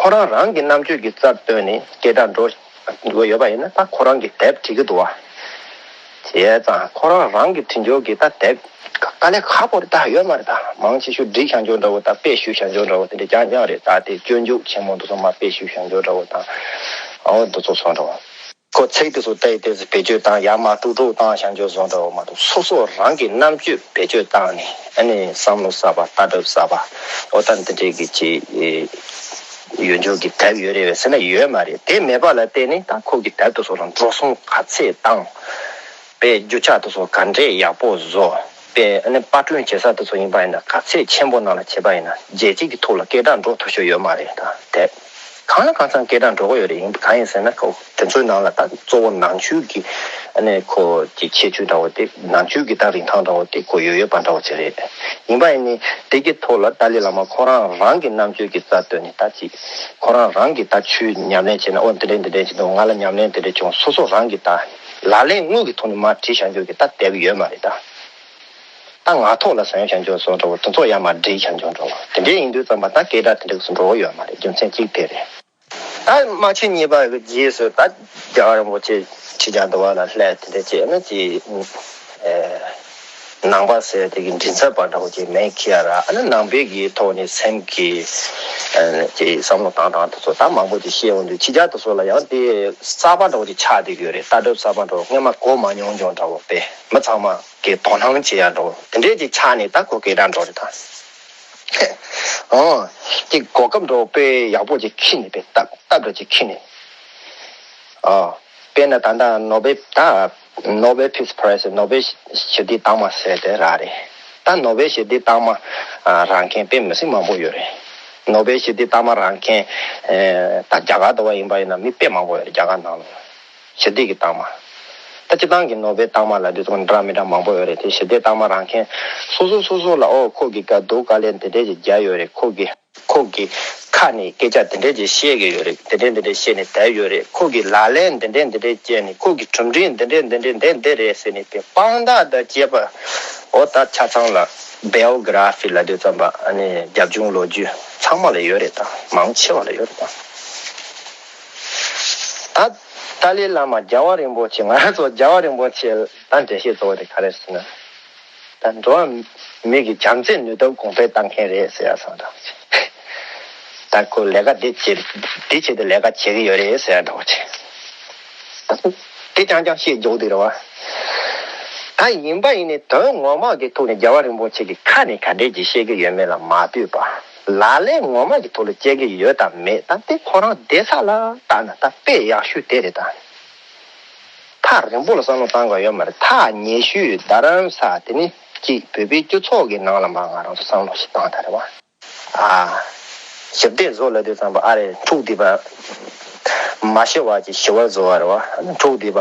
ཁོ་རང་རང་གི་རྣམ་དཔྱོད་ཀྱི་རྩར་བཏོན་ནས་སྐད་གྲགས་འགྲོ་འགྲོ་ཡོད་པ་ཡིན་ན། ད་ཁོ་རང་གི་དེབ་བྲིས་ཀྱི་འདུག་བ། བྱས་ཙང་ཁོ་རང་རང་གི་བྲིས་འབྱོར་གྱི་ད་དེབ་དཀའ་ལས་ཁག་པོ་རེད། ད་ཡོད་མ་རེད། ད་མང་ཆེ་ཤོས་བསྒྲིགས་བཞག་འཇོག་འདྲ་བོ་དང་དཔེ་བཤུས་བཞག་འཇོག་འདྲ་བོ་དེ་འདྲ་རྐྱང་རྐྱང་རེད། ད་དེ་སྤྱོད་འཇུག་ཆེན་མོ་འདི་ཚོ་མར་དཔེ་བཤུས་བཞག་འཇོག་འདྲ་བོ་དང་། ཨོ་འདི་ཚོ་སོང་འདྲ་བོ། ཁོ་ཚིག་དེ་ཚོ་ཏོག་ཙམ་བེད་སྤྱོད་བཏང་ཡར་མར་དཀྲུག་དཀྲུག་བཏང་བཞག་འཇོག་བཟོ་འདྲ་བོ་མ་གཏོགས། སོ་སོ་རང་གི་རྣམ་དཔྱོད་བེད་སྤྱོད་བཏང་ནས་ཨ་ནི་བསམ་བློ་གསར་པ་ལྟ་གྲུབ་གསར་པ་ཨོ་ད་འདི་འདྲའི་གི་ཅིག་ཡོད་འཇོག་གི་དེབ་ཡོད་རེད་པས་ཟེར་ན་ཡོད་མ་རེད། དེ་མེད་པ་ལ་བརྟེན་ནས་ད་ཁོ་གི་དེབ་དེ་ཚོ་ལ་འགྲོ་སོང་ག་ཚད་བཏང་། དཔེ་རྒྱུ་ཆ་དེ་ཚོ་ག་འདྲས་ཡག་པོ་བཟོ། དཔེ་ཨ་ནི་པར་སྐྲུན་བྱེད་ས་དེ་ཚོ་ཡིན་པ་ཡིན་ན་ག་ཚད་ཆེན་པོ་ནང་ལ་བྱེད་པ་ཡིན་ན་རྒྱལ་སྤྱི་གི་ཐོག་ལ་སྐད་གྲགས་འགྲོ་ཐུབ་ཤོས་ཡོད་མ་རེད། ད་དེ་གང་ལ་གང་འཚམ་སྐད་གྲགས་འགྲོ་གི་ཡོད་རེད། ཡིན་གང་ཡིན་ཟེར་ན་ཁོ་དེ་ཚོའི་ནང་ལ་ད་གཙོ་བོ་ནང་ཆོས་ཀྱི་ཨ་ནི་ཁོ་གི་ཁྱད་ཆོས་འདྲ་བོ་དེ། ནང་ཆོས་ཀྱི་ད་རིན་ཐང་འདྲ་བོ་དེ་ཁོ་ཡོད་ཡོད་པ་འདྲ་བོ་ཅིག་རེད། ཡིན་པ་ཡིན་ནི་དེ་གི་ཐོག་ལ་ཏཱ་ལའི་བླ་མ་ཁོ་རང་རང་གི་རྣམ་དཔྱོད་ཀྱི་རྩ་བཏོན་ནས་ད་ཅིག་ཁོ་རང་རང་གི་ད་ཆོས་ཉམས་ལེན་བྱས་ན་ཨོ་འདི་འདྲས་འདི་འདྲས་བྱེད་འདུག་ང་ལ་ཉམས་ལེན་འདི་འདྲས་བྱུང་། སོ་སོ་རང་གི་ད་ལག་ལེན་དངོས་ཀྱི་ཐོག་ནས་མར་བྲིས་བཞག་འཇོག་གི་ད་དེབ་ཡོད་མ་རེད་ད། ད་ངག་ཐོག་ལ་གསན་བཞག་འཇོག་བཟོ་འདྲ་བོ་དེ་ཚོ་ཡར་མར་བསྒྲིགས་བཞག་འཇོག་འདྲ་བོ་དེ་འདྲས་ཡིན་དུས་ཙམ་པ་ད་སྐད་གྲགས་དེ་འདྲས་སུ་འགྲོ་གི་ཡོད་མ་རེད། རྒྱུ་མཚན་གཅིག་དེ་རེད། ད་དམག་ཆེན་གཉིས་པ་གི་རྗེས་སུ་ད་རྒྱལ་བ་རིན་པོ་ཆེ་ཕྱི་རྒྱལ་དུ་བ་ལ་སླེབས་དེ་འདྲས་བྱས་ན་ཅི་ཨེ་ནང་པ་ཟེར་དེ་གི་མགྲིན་ཚབ་པ་འདྲ་བོ་ཅིག་མེད་ཁྱེར་ར། ཨ་ནི་ནང་པའི་གི་ཐོག་ནས་སེམས་ཀྱི་ཨ་ནི་ཅི་བསམ་བློ་བཏང་སྟངས་དེ་ཚོ་ད་མང་པོ་ཅིག་བཤད་འོང་དུས་ཕྱི་རྒྱལ་དེ་ཚོ་ལ་ཡང་དེ་གསར་པ་འདྲ་བོ་ཅིག་ཆགས་བསྡད་ཡོད་རེད། ལྟ་གྲུབ་གསར་པ་འདྲ་བོ་སྔོན་མ་གོ་མ་མྱོང་མྱོང་འདྲ་བོ་དཔེ་མི་ཚང་མ། གི་དོ་སྣང་བྱེད་ཡ་འགྲོ་དེ་འདྲས་ཀྱི་ཆ་ནས་ད་ཁོ་སྐད་གྲགས་འགྲོ་རེད་ད། ཨོ། ཀྱི་གོ་སྐབས་འགྲོ་དཔེ་ཡག་པོ་ཅིག་ཁྱི་ནས་དཔེ་སྟབས་སྟབས་འགྲོ་ཅིག་ཁྱི་ནས། ཨོ། དཔེར་ན་ད་ལྟ་ནོ་བེལ་ད་ནོ་བེལ་ཕིས་པ་རའི་ཛི་ནོ་བེལ་ཞི་བདེའི་རྟགས་མ་ཟེར་དེ་རག་རེད། ད་ནོ་བེལ་ཞི་བདེའི་རྟགས་མ་རག་མཁན་དཔེ་མི་སྲིད་མང་པོ་ཡོད་རེད། ནོ་བེལ་ཞི་བདེའི་རྟགས་མ་རག་མཁན་ད་རྒྱ་གར་དུ་བ་ཡིན་པ་ཡིན་ན་མི་དཔེ་མང་པོ་ཡོད་རེད་རྒྱ་གར་ནང་ལ། ཞི་བདེ་གི་རྟགས་མ། ད་སྤྱི་བཏང་གི་ནོ་བེལ་རྟགས་མ་ལབ་དུས་ཙམ་འདྲ་མི་འདྲ་མང་པོ་ཡོད་རེད་དེ། ཞི་བདེ་རྟགས་མ་རག་མཁན་སོ་སོ་སོ་སོ་ལ་ཨོ་ཁོ་གི་དཀའ་སྡུག་དཀའ་ལས་འདི་འདྲས་ཀྱི་རྒྱག་ཡོད་རེད། ཁོ་གི་ཁོ་གི་ཁ་ནས་སྐད་ཆ་འདི་འདྲས་ཀྱི་བཤད་གི་ཡོད་རེད། འདི་འདྲས་འདི་འདྲས་བཤད་ནས་བསྡད་ཡོད་རེད། ཁོ་གི་ལག་ལེན་འདི་འདྲས་འདི་འདྲས་བྱས་ནས་ཁོ་གི་གྲུབ་འབྲས་འདི་འདྲས་འདི་འདྲས་འདི་འདི་རེད་ཟེར་ནས་དེ་དཔང་རྟགས་དང་བཅས་པ་ཨོ་ད་ཆ་ཚང་ལ་བྷའི་ཡོ་གྷི་ར་ཕི་ལབ་དུས་ཙམ་པ་ཨ་ནི་རྒྱབ་ལྗོངས་ལོ་རྒྱུས་ཚང་མ་ལ་ཡོད་རེད་ད། མང་ཆེ་བ་ལ་ཡོད་རེད་ད། ད་ཏཱ་ལའི་བླ་མ་རྒྱལ་བ་རིན་པོ་ཆེ། ང་རང་ཚོ་རྒྱལ་བ་རིན་པོ་ཆེ་ད་འགྲེལ་བཤད་གཙོ་བོ་དེ་ག་རེ་ཟེར་ན། ད་འགྲོ་བ་མི་གི་བྱམས་བརྩེའི་ནུས་སྟོབས་གོང་འཕེལ་བཏང་མཁན་རེད་ཟེར་ཡ་སོང་ད། ད་ཁོ་ལས་ཀ་འདི་བྱེད་འདི་བྱེད་དུ་ལས་ཀ་བྱེད་ཀྱི་ཡོད་རེད་ཟེར་ཡ་འདྲ་བོ་ཆེ། དེ་རྐྱང་རྐྱང་བཤད་འཇོག་དེ་རེད་བ། ད་ཡིན་པ་ཡིན་ནའི་དོན་ངོ་མ་གི་ཐོག་ནས་རྒྱལ་བ་རིན་པོ་ཆེ་གི་ཁ་ནས་ག་འདྲས་ཀྱིས་བཤད་ཀྱི་ཡོད་མེད་ལ་མ་ལྟོས་པ། ལག་ལེན་ངོ་མ་གི་ཐོག་ལ་སྤྱད་ཀྱི་ཡོད་དམ་མེད་དམ་དེ་ཁོ་རང་བསྡད་ས་ལ་བལྟས་ན་ད་དཔེ་ཡག་ཤོས་དེ་རེད་ད། ཐག་རིང་པོ་ལ་བསམ་བློ་བཏང་དགོས་ཡོད་མ་རེད། ཐག་ཉེ་ཤོས་རྡ་རམ་ས་དེ་ནི་གཅིག་བོད་པའི་སྤྱི་ཚོགས་ཀྱི་ནང་ལ་མར་ང་རང་ཚོ་བསམ་བློ་ཞིག་བཏང་ད་རེད་བ། ཨ། ཞི་བདེ་བཟོ་ལབ་དུས་ཙམ་པ་ཨ་རེ་འཁྲུག་སྡིབ་པ། མ་ཤི་བ་ཅིག་ཞི་བར་བཟོ་བ་རེད་བ། འཁྲུག་སྡིབ་པ།